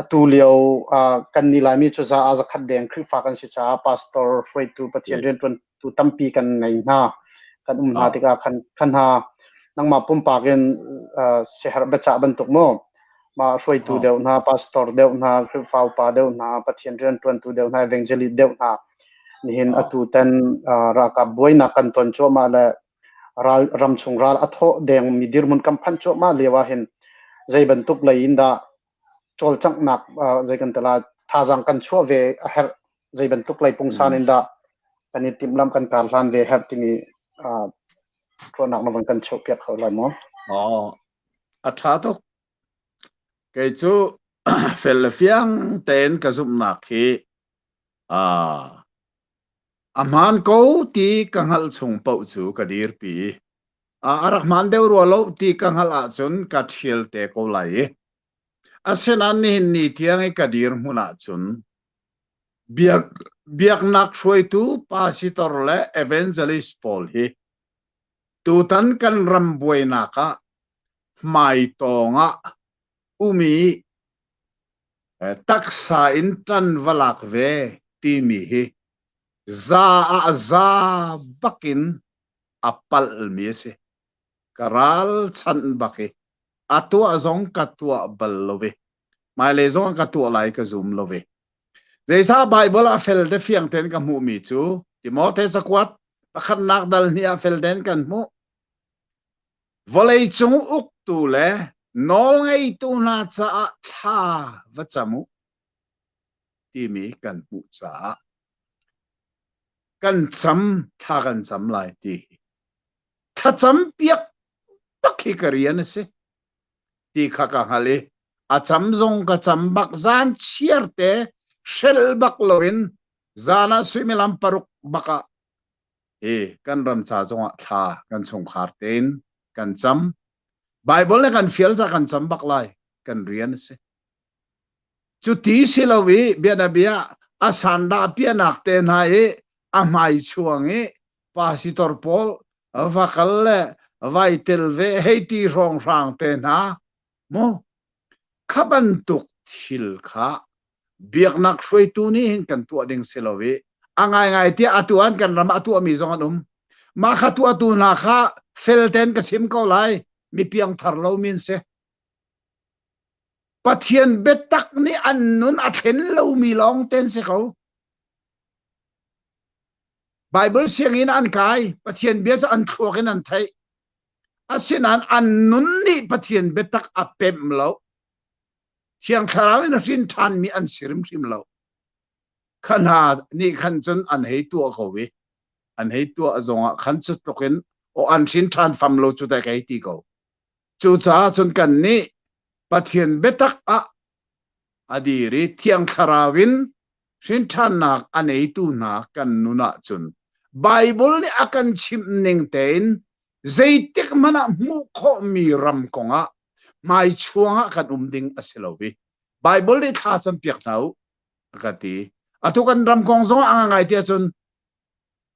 atu lio kan nih Laimi cu za a zakhat deng Khrihfa kan si caah pastor hruaitu Pathian rianṭuan tu tampi kan ngei hna kan um hna tikah khan khan hna nangmah pumpak in siaherh biacah bantuk mu mah hruaitu deuh hna pastor deuh hna Khrihfa upa deuh hna Pathian rianṭuantu deuh hna evangelist deuh hna nihin atu tan ralkap buainak kan ton cuahmah le ral ramchung ral a thawh deng mi dirhmun kan phanh cuahmah lio ah hin zei bantuk lei in dah cawlcanghnak zei kan tala thazaang kan chuah ve a herh zei bantuk lei pungsan in dah kan i timhlamh kan kar hlan ve herh timi ruahnak na van kan cheuh piak kho lai maw? Oh, a ṭha tuk. Kei cu fel le fiang tein ka zumhnak hi a hmaan ko ti ka hngalh chung paoh cu ka dirpi. A rak hmaan deuh rua lo ti ka hngalh ahcun ka ṭhial te ko lai i asinain nihin ni tiang i ka dirhmun ahcun Biak, biaknak hruaitu pastor le evangelist pawl hi tutan kan ram buainak ah hmaitawng ah um i taksa in ṭan va lak ve timi hi za ah za bakin a palhmi a si. Ka ralchanh bak i a tuah zong ka tuah bal lo i hmailei zong ah ka tuah lai ka zum lo i Zeicah Baibal ah fel te fiang tein ka hmuhmi cu Timote cakuat pakhatnak dal hnih ah fel tein kan hmuh. Vawleicung uktu le nawlngeitu hna caah thla va cam u timi kan hmuh caah kan cam thla kan cam lai ti hi thlacam piak bak hi ka rian a si ti kha ka hngal i a cam zong ka cam bak zan chiar te hrel bak loin zan ah suimilam paruk bak ah hi kan ram ca zongah thla kan chungkhar tein kan cam. Bible le kan fial ca kan cam bak lai kan rian a si. Cu ti si lo i bianabia a sandah pianak te hna i a hmai chuang i pasitor pawl va kal le vai tel ve hei ti hrawnghrang te hna mu kha bantuk thil kha biaknak hruaitu nih hin kan tuah ding si lo i a ngaingai tiah atu an kan ram ah a tuahmi zong an um. Mah kha tuahtu hna kha fel tein ka chim ko lai mi piangthar lomi an si. Pathian biatak nih an nun a thlen lomi lawng te an si ko. Bible sianginn an kai, Pathian bia cu an thluak in an theih. Asinain an nun nih Pathian biatak a pemh lo. Thiang Thlarau in hrin ṭhanmi an si hrimhrim lo. Kha hna nih khan cun an hei tuah ko i an hei tuah zongah khan cu tluk in aw an hrin ṭhan fam lo cu te kei ti ko. Cucaah cun kannih Pathian biatak ah a dir i Thiang Thlarau in hrinṭhannak a neitu hna kan nun ahcun Baibal nih a kan chimh ning tein zeitik hmanh ah hmuh khawhmi ram kongah hmaichuang ah kan um ding a si lo i Baibal nih thla campiak hna u a ka ti. Atu kan ram kong zong ah a ngai ti ahcun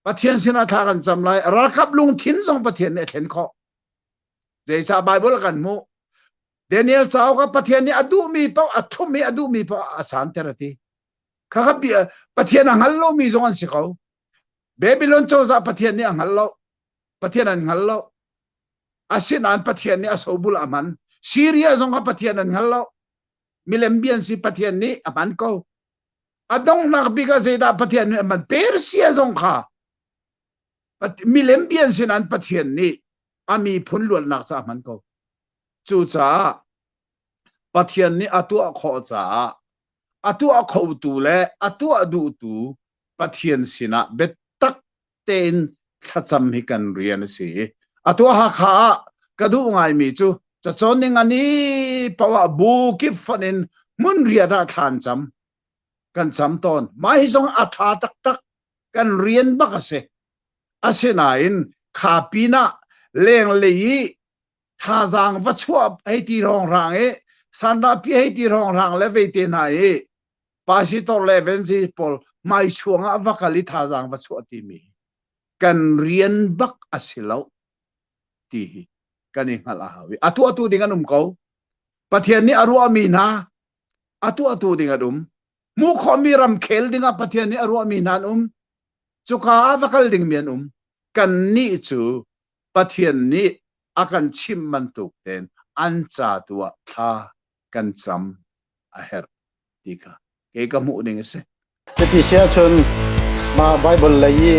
Pathian sinah thla kan cam lai. Ralkap lungthin zong Pathian nih a thlen khawh. Zeicah Baibal a kan hmuh. Daniel cauk ah Pathian nih a duhmi paoh a ṭhumh i a duhmi paoh a santer a ti. Khakha Pathian a hngal lomi zong an si ko. Babylon cozah Pathian nih a hngal lo. Pathian an hngal lo. Asinain Pathian nih a sobul a hman. Syria zong kha Pathian an hngal lo. Milem bia an si Pathian nih a hman ko. A donghnak bik ah zeidah Pathian nih a hman? Persia zong kha milem bia an si nain Pathian nih a miphun luatnak ca a hman ko. Cucaah Pathian nih a tuah khawh caah a tuah khotu le a tuah duhtu Pathian sinah biatak tein thlacam hi kan rian a si i atu Hakha ah ka duh ngaimi cu cacawn ning a ni poah bu kip fonh in hmun riat ah thla an cam kan cam tawn mah hi zong a ṭha taktak kan rian bak a si asinain kha pinah lenglei i thazaang va chuah hei ti hrawnghrang i sandah pi hei ti hrawnghrang le vei te hna i pasitor le evangelist pawl hmaichuang ah va kal i thazaang va chuah timi kan rian bak a si lo ti hi kan i hngalh a hau i a tuahtu ding an um ko. Pathian nih a ruahmi hna a tuahtu ding an um. Hmuh khawhmi ramkhel dingah Pathian nih a ruahmi hna an um. Cuka ah va kal dingmi an um. Kannih cu Pathian nih a kan chimh bantuk tein an ca tu ah thla kan cam a herh ti kha kei ka hmuh ning a si. Cuti si ahcun mah Baibal lei i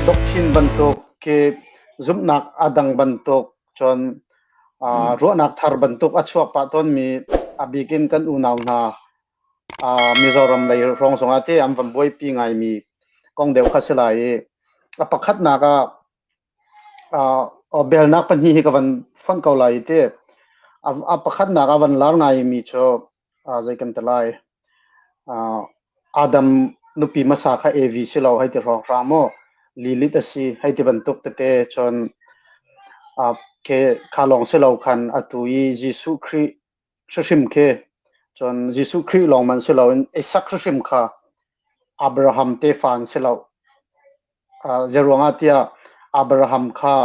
doctrine bantuk khi zumhnak a dang bantuk cun ruahnak thar bantuk a chuak pah tawnmi a bik in kan unau hna Mizoram lei hrawng zongah te an van buaipi ngaimi kong deuh kha si lai i a pakhatnak ah belnak pahnih hi ka van fonh ko lai i ti a pakhatnak ah van lar ngaimi cu zei kan ti lai Adam nupi hmasa kha Evi si lo hei ti hrawnghrang maw Lilith a si hei ti bantuk tete cun kha lawng si lo khan atu i Jesuh Khrih hrimhrim khi cun Jesuh Khrih lawng man si loin Isak hrimhrim kha Abraham tefa an si lo. Zeiruangah tiah Abraham kha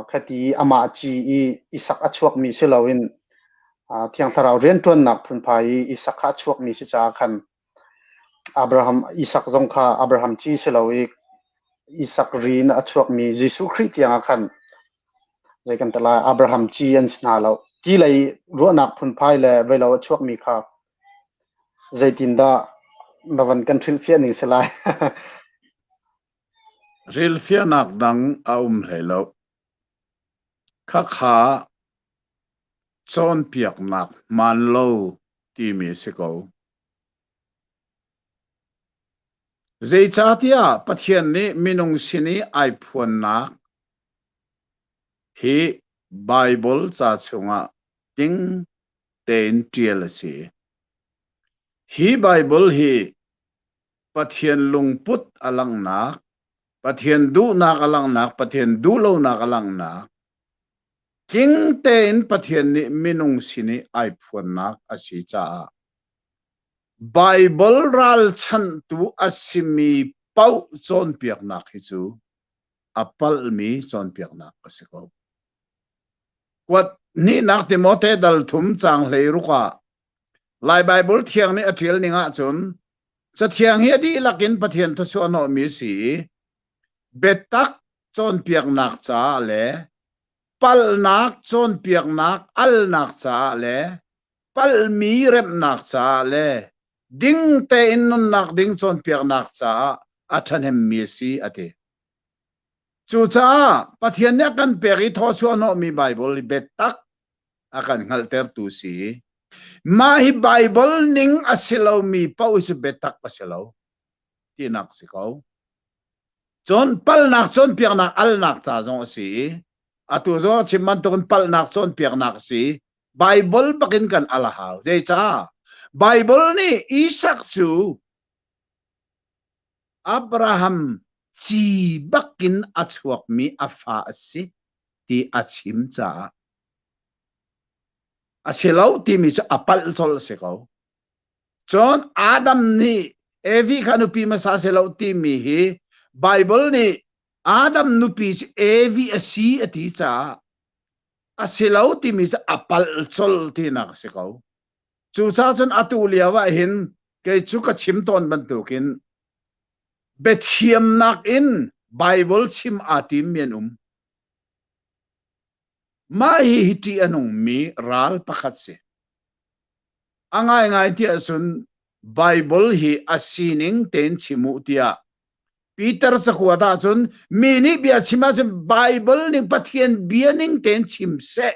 khati i amah ci i Isak a chuakmi si loin Thiang Thlarau rianṭuannak phunphai i Isak kha a chuakmi si caah khan Abraham Isak zong kha Abraham ci si lo i Isak ri in a chuakmi Jesuh Khrih tiangah khan zei kan ti lai Abraham ci an si hna lo. Ti lei ruahnak phunphai le veilo a chuakmi kha zeitindah na van kan hrilhfiah ning si lai? Hrilhfiahnak dang a um hlei lo. Khakha cawnpiaknak hmaan lo timi a si ko. Zeicahtiah Pathian nih minung sin i ai phuannak hi Baibal ca chungah tling tein ṭial a si. Hi Baibal hi Pathian lungput a langhnak, Pathian duhnak a langhnak, Pathian duhlonak a langhnak, tling tein Pathian nih minung sin i ai phuannak a si caah Baibal ralchanhtu a simi paoh cawnpiaknak hi cu a palhmi cawnpiaknak a si ko. Kuat hnihnak Timote dal thum caang 16 ah Lai Baibal Thiang nih a ṭial ning ahcun Cathiang hi a dihlak in Pathian thluachuah hnawhmi a si i biatak cawnpiaknak caah le palhnak cawnpiaknak alnak caah le palhmi remhnak caah le ding tein nunnak ding cawnpiaknak caah a ṭhahnemmi a si a ti. Cucaah Pathian nih a kan pek i thawchuah hnawhmi Baibal hi biatak a kan hngalhtertu si. Mah hi Baibal ning a si lomi paoh hi cu biatak a si lo tinak si ko. Cun palhnak cawnpiaknak alnak ca zong a si i atu zong a chim bantukin palhnak cawnpiaknak a si. Baibal bakin kan al a hau. Zeicah? Baibal nih Isak cu Abraham ci bakin a chuakmi a fa a si ti a chim caah a si lo timi cu a palh colh a si ko. Cun Adam nih Evi kha nupi hmasa si lo timi hi Baibal nih Adam nupi cu Evi a si a ti caah a si lo timi cu a palh colh tinak a si ko. Cucaah cun atu lio ah hin kei cu ka chim tawn bantukin biathiamnak in Baibal chim aa timmi an um. Mah hihi ṭih a nungmi ral pakhat si. A ngaingai tiah cun Baibal hi a sining tein chim u tiah Peter cakuat ahcun mi nih bia chim ahcun Baibal ning Pathian bia ning tein chim seh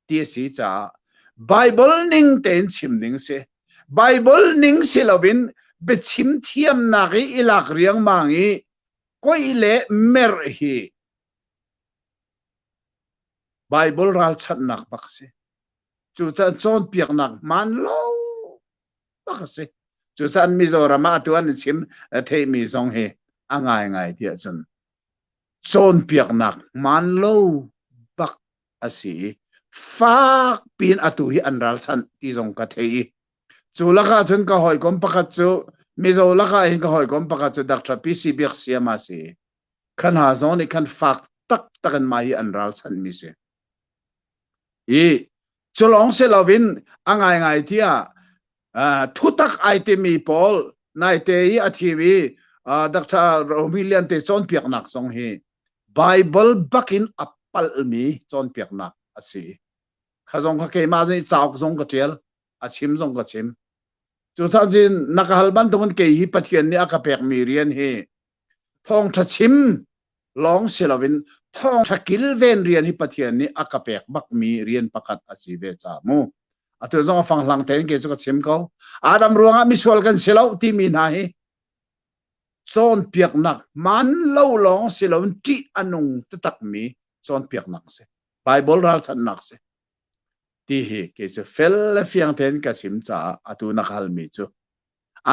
ti a si caah Baibal ning tein chim ding si. Baibal ning si loin biachim thiamnak i i lak riangmang i koih le merh hi Baibal ralchanhnak bak si. Cucaah cawnpiaknak hmaan lo bak a si. Cucaah Mizoram ah atu an chim theihmi zong hi a ngaingai tiah cun cawnpiaknak hmaan lo bak a si i fak piin atu hi an ralchanh ti zong ka thei i cu lakah cun ka hawikom pakhat cu Mizo lakah hin ka hawikom pakhat cu Dr. PC Biak Siama si. Khan hna zong nih khan fak taktak in mah hi an ralchanhmi si. I cu lawng si loin a ngaingai tiah uh, thutak ai timi pawl naite i a thim i uh, Dr. Romi Lian te cawnpiaknak zong hi Bible bakin a palhmi cawnpiaknak a si. Kha zong kha keimah nih cauk zong ka ṭial, a chim zong ka chim. Cucaah na ka hal bantukin kei hi Pathian nih a ka pekmi rian hi thawngṭha chim lawng si loin thawngṭha kilven rian hi Pathian nih a ka pek bakmi rian pakhat a si ve caah mu. Atu zong a fanghlang tein kei cu ka chim ko. Adam ruangah misual kan si lo timi hna hi cawnpiaknak hmaan lo lawng si loin ṭih a nung taktakmi cawnpiaknak a si. Baibal ralchanhnak a si. Ti hi kei cu fel le fiang tein ka chim caah atu na ka halmi cu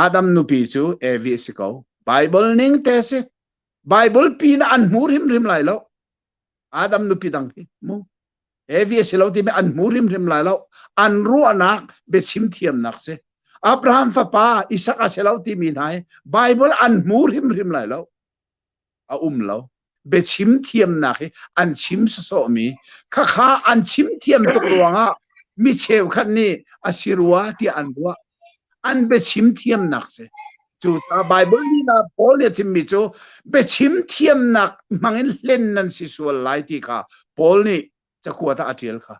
Adam nupi cu Evi a si ko. Baibal ning te si. Baibal pi na an hmu hrimhrim lai lo. Adam nupi dang hi mu. Evi a si lo timi an hmu hrimhrim lai lo. An ruahnak biachim thiamnak si. Abraham fapa Isak a si lo timi hna hi Baibal an hmu hrimhrim lai lo. A um lo. Biachim thiamnak hi an chim sawsawhmi khakha an chim thiam tuk ruangah mi cheukhat nih a si rua tiah an ruah. An biachim thiamnak si. Cucaah Baibal lila Paul nih a chimmi cu biachim thiamnak hmangin hlen nan si sual lai ti kha Paul nih cakuat ah a ṭial kha.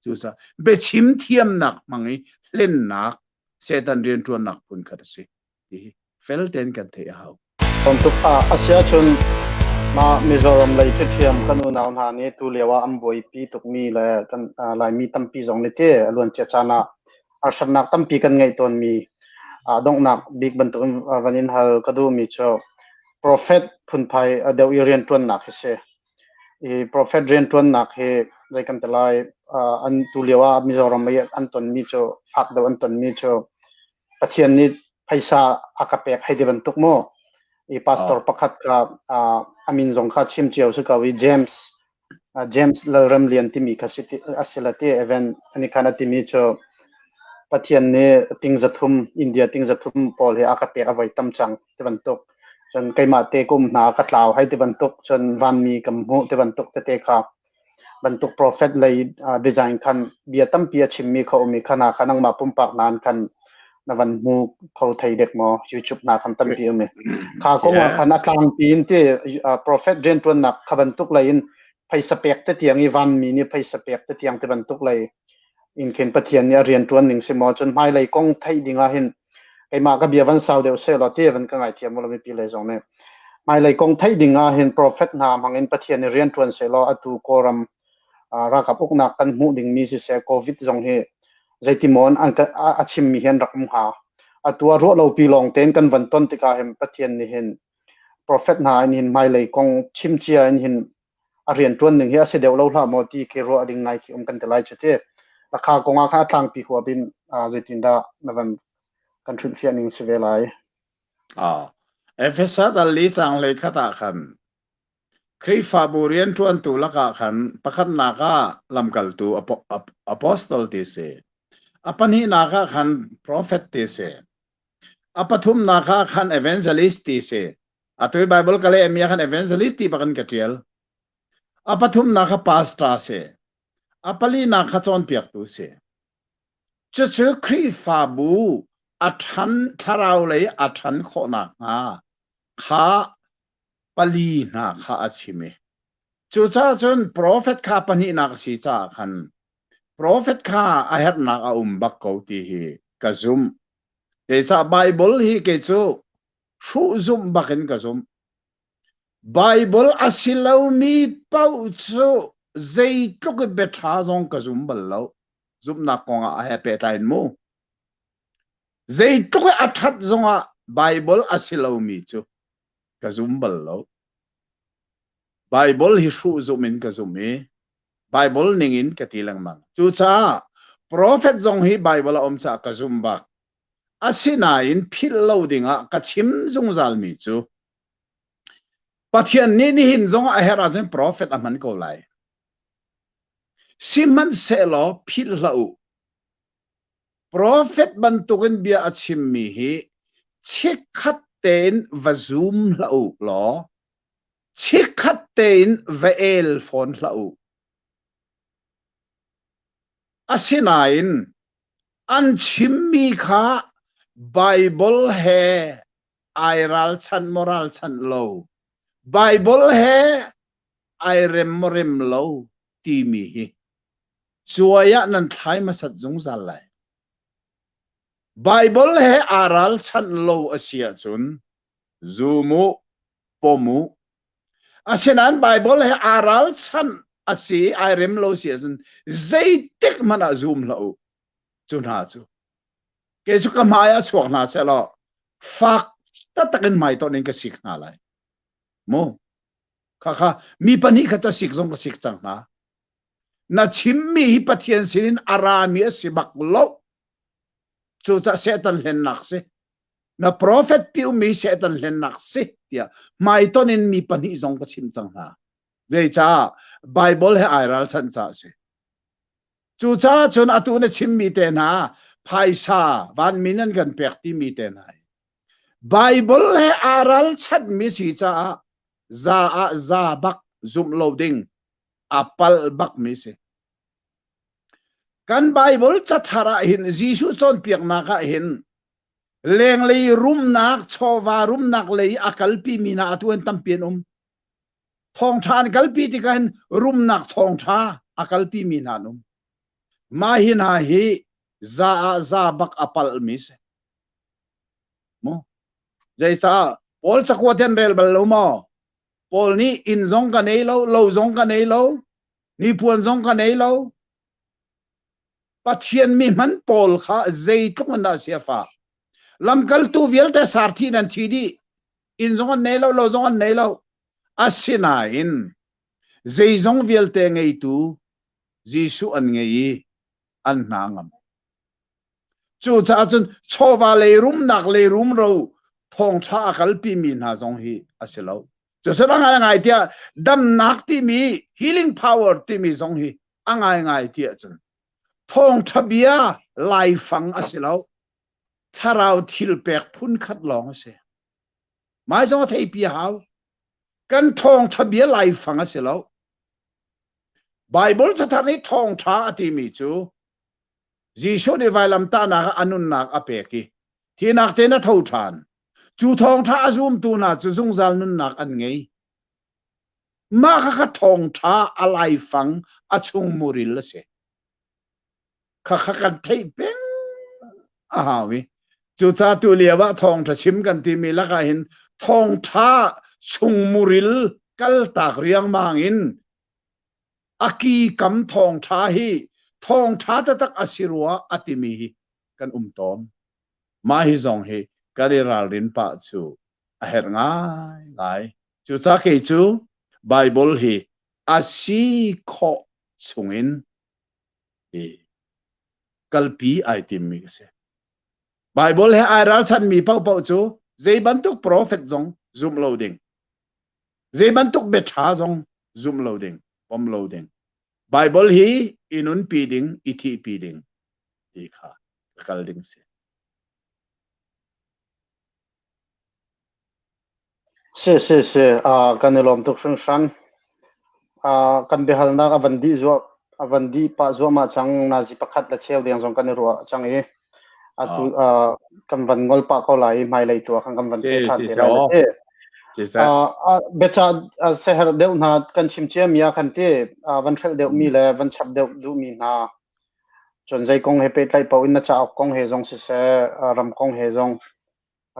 Cucaah biachim thiamnak hmang i hlennak Satan rianṭuannak phun khat a si. Ti hi fel tein kan theih a hau. Bantuk a a si ahcun Mah Mizoram lei ṭhiṭhiam kan unau hna nih tulio ah an buaipi tukmi le kan Laimi tampi zong nih ti a luancia caan ah harsatnak tampi kan ngeih tawnmi donghnak bik bantukin van in hal ka duhmi cu profet phunphai deuh i rianṭuannak hi si. I profet rianṭuannak hi zei kan ti lai an tulio ah Mizoram i an tonmi cu fak deuh an tonmi cu Pathian nih phaisa a ka pek hei ti bantuk mu. I pastor pakhat kha a min zong kha chim cio si ko i James James Lalremlian timi kha si a si la ti event ani khan a timi cu Pathian nih ting zathum India ting zathum pawl hi a ka pek a voi tam cang ti bantuk cun keimah te kum hna ka tlau hei ti bantuk cun vanmi ka hmuh ti bantuk tete kha bantuk prophet lei design khan bia tampi a chimmi kha um i kha hna kha nangmah pumpak nan khan na van hmu kho thei dek maw YouTube hna khan tampi um i kha kong ah khan a tlangpi in ti prophet riantuannak kha bantuk lei in phaisa pek te tiang i vanmi nih phaisa pek te tiang te bantuk lei in khin Pathian nih a riantuan ning si maw cun hmailei kong theih ding ah hin keimah ka bia van sau deuh seh law ti van ka ngaithiam u law mipi lei zong nih hmailei kong theih ding ah hin prophet hna hmang in Pathian nih rian ṭuan seh law atu Kawlram ralkap uknak kan hmuh dingmi siseh COVID zong hi zeitimaw an a chimmi hi an rak um hnga. Atu ah ruah lopi lawng tein kan van ton tikah hin Pathian nih hin prophet hna in hin hmailei kong chim cia in hin a rianṭuan ning hi a si deuh lo hlah maw ti khi ruah ding ngai khi um kan ti lai cu ti. Lakha kong ah khan a tlangpi huap in zeitindah na van kan hrilhfiah ning si ve lai? Ah, Efesa dal li cang hlei khat ah khan Khrihfabu rianṭuantu lakah khan pakhatnak ah lamkaltu apostol ti si. A pahnihnak ah khan prophet ti si. A pathumnak ah khan evangelist ti si. Atu i Bible ka lehmi ah khan evangelist ti bak in ka ṭial. A pathumnak kha pastor si. A palinak kha cawnpiaktu si. Cucu Khrihfabu a ṭhan thlarau lei a ṭhan khawh nakhnga kha pali hna kha a chim i cucaah cun profet kha pahnihnak a si caah khan profet kha a herhnak a um bak ko ti hi ka zumh. Zeicah Baibal hi kei cu hruh zumh bak in ka zumh. Baibal a si lomi paoh cu zeitluk i biaṭha zong ka zum bal lo. Zumhnak kong ah he pehtlai in mu. Zeitluk i a ṭhat zongah Baibal a si lomi cu ka zum bal lo. Baibal hi hruh zumh in ka zumh i Baibal ning in ka ti lengmang. Cucaah profet zong hi Baibal a um caah ka zumh bak. Asinain philh lo dingah ka chim zungzalmi cu Pathian nih nihin zong a herh ahcun profet a hman ko lai. Sihmanhsehlaw philh hlah u. Profet bantukin bia a chimmi hi chikkhat tein va zum hlah u law chikkhat tein va el fawn hlah u. Asinain An chimmi kha Baibal he ai ralchanh maw ralchanh lo, Baibal he ai rem maw rem lo timi hi cuai ah nan thlai hmasat zungzal lai. Baibal he aa ralchanh lo a si ahcun zum u, pom u. Asinain Baibal he aa ralchanh a si, ai rem lo si ahcun zeitik hmanh ah zum hlah u. Cu hna cu. Kei cu ka hmai ah chuak hna seh law fak taktak in hmaitonh in ka sik hna lai. Mu. Khakha mi pahnih kha ta sik zong ka sik cang hna. Na chimmi hi Pathian sinin a rami a si bak lo. Cucaah Satan hlennak si. Na prophet ti ummi Satan hlennak si tiah hmaiton in mi pahnih zong ka chim cang hna. Zeicah Bible he ai ralchanh caah si. Cucaah cun atu na chimmi te hna phaisa vanmi nan kan pek timi te hna hi Bible he aa ralchanhmi si caah za ah za bak zumh lo ding a palh bakmi si. Kan Bible cathar ah hin Jesuh cawnpiaknak ah hin lenglei rumnak chawva rumnak lei a kalpi mi hna atu an tampi an um. Thawngṭha an kalpi tikah hin rumnak thawngṭha a kalpi mi hna an um. Mah hi hna hi za ah za bak a palhmi si. Mu? Zeicah Paul cakuat an rel bal lo maw? Paul nih inn zong ka nei lo, lo zong ka nei lo, nipuan zong ka nei lo. Pathian mi hman pawl kha zeitluk in dah siafa. Lamkaltu vialte sarthi nan thi dih. Inn zong an nei lo, lo zong an nei lo. Asinain zeizong vialte ngeitu Jesuh an ngei i an hna ngam. Cucaah cun chawva lei rumnak lei rumro thawngṭha a kalpimi hna zong hi a si lo. Cucu a ngaingai tiah damnak timi healing power timi zong hi a ngaingai tiah cun thawngṭha bia laifang a si lo. Thlarau thil pek phun khat lawng a si. Mai zong a theipi a hau. Kan thawngṭha bia laifang a si lo. Bible cathar nih thawngṭha a timi cu Jesuh nih vailamtahnak ah a nunnak a pek i thinak tein a tho ṭhan. Cu thawngṭha a zumtu hna cu zungzal nunnak an ngei. Mah kha thawngṭha a laifang a chung muril a si. Khakha kan theih peng a hau i cucaah tu lio ah thawngṭha chim kan timi lakah hin thawngṭha chung muril kaltak riangmang in a ki kam thawngṭha hi thawngṭha taktak a si rua a timi hi kan um tawn. Mah hi zong hi kan i ralrin pah cu a herh ngaingai. Cucaah kei cu Baibal hi a si khawh chungin i kalpi ai timmi ka si. Baibal he ai ralchanhmi paohpaoh cu zei bantuk profet zong zumh lo ding. Zei bantuk biaṭha zong zumh lo ding, pom lo ding. Baibal hi i nunpi ding, i thihpi ding ti kha ka kal ding si. Si si si, uh, kan i lawm tuk hringhran. Uh, kan biahalnak a van dih zuah a van dih pah zuahmah cang nazi pakhat le cheu deng zong kan i ruah cang i atu uh, kan van ngol pah ko lai i hmailei tu ah khan kan van Si pe ṭhan si te si lai aw. ti. Si seh. Uh, uh, biaca uh, seher deuh hna kan chim cia mi ah khan ti uh, van hrelh deuh mi le van chap deuh duh mi hna cun zei kong he pehtlaih paoh in na cauk kong he zong siseh uh, ram kong he zong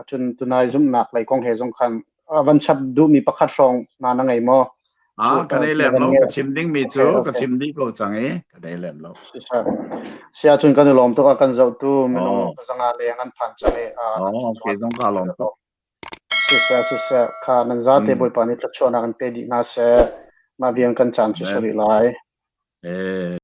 Cun tunai zumhnak lei kong he zong khan van chap duhmi pakhat hrawng hna na ngei maw? Ah, ka nei lem lo. Ka chim dingmi cu ka chim dih ko cang i ka nei lem lo. Si ahcun kan i lawm tuk a kan zohtu minung zanga leng an phan cang i. Oh, okay, zong ka lawm tuk. Siseh, siseh, kha nan zate Bawipa nih thluachuahnak in pe dih hna seh. Mah vian kan caan cu si rih lai. Eh.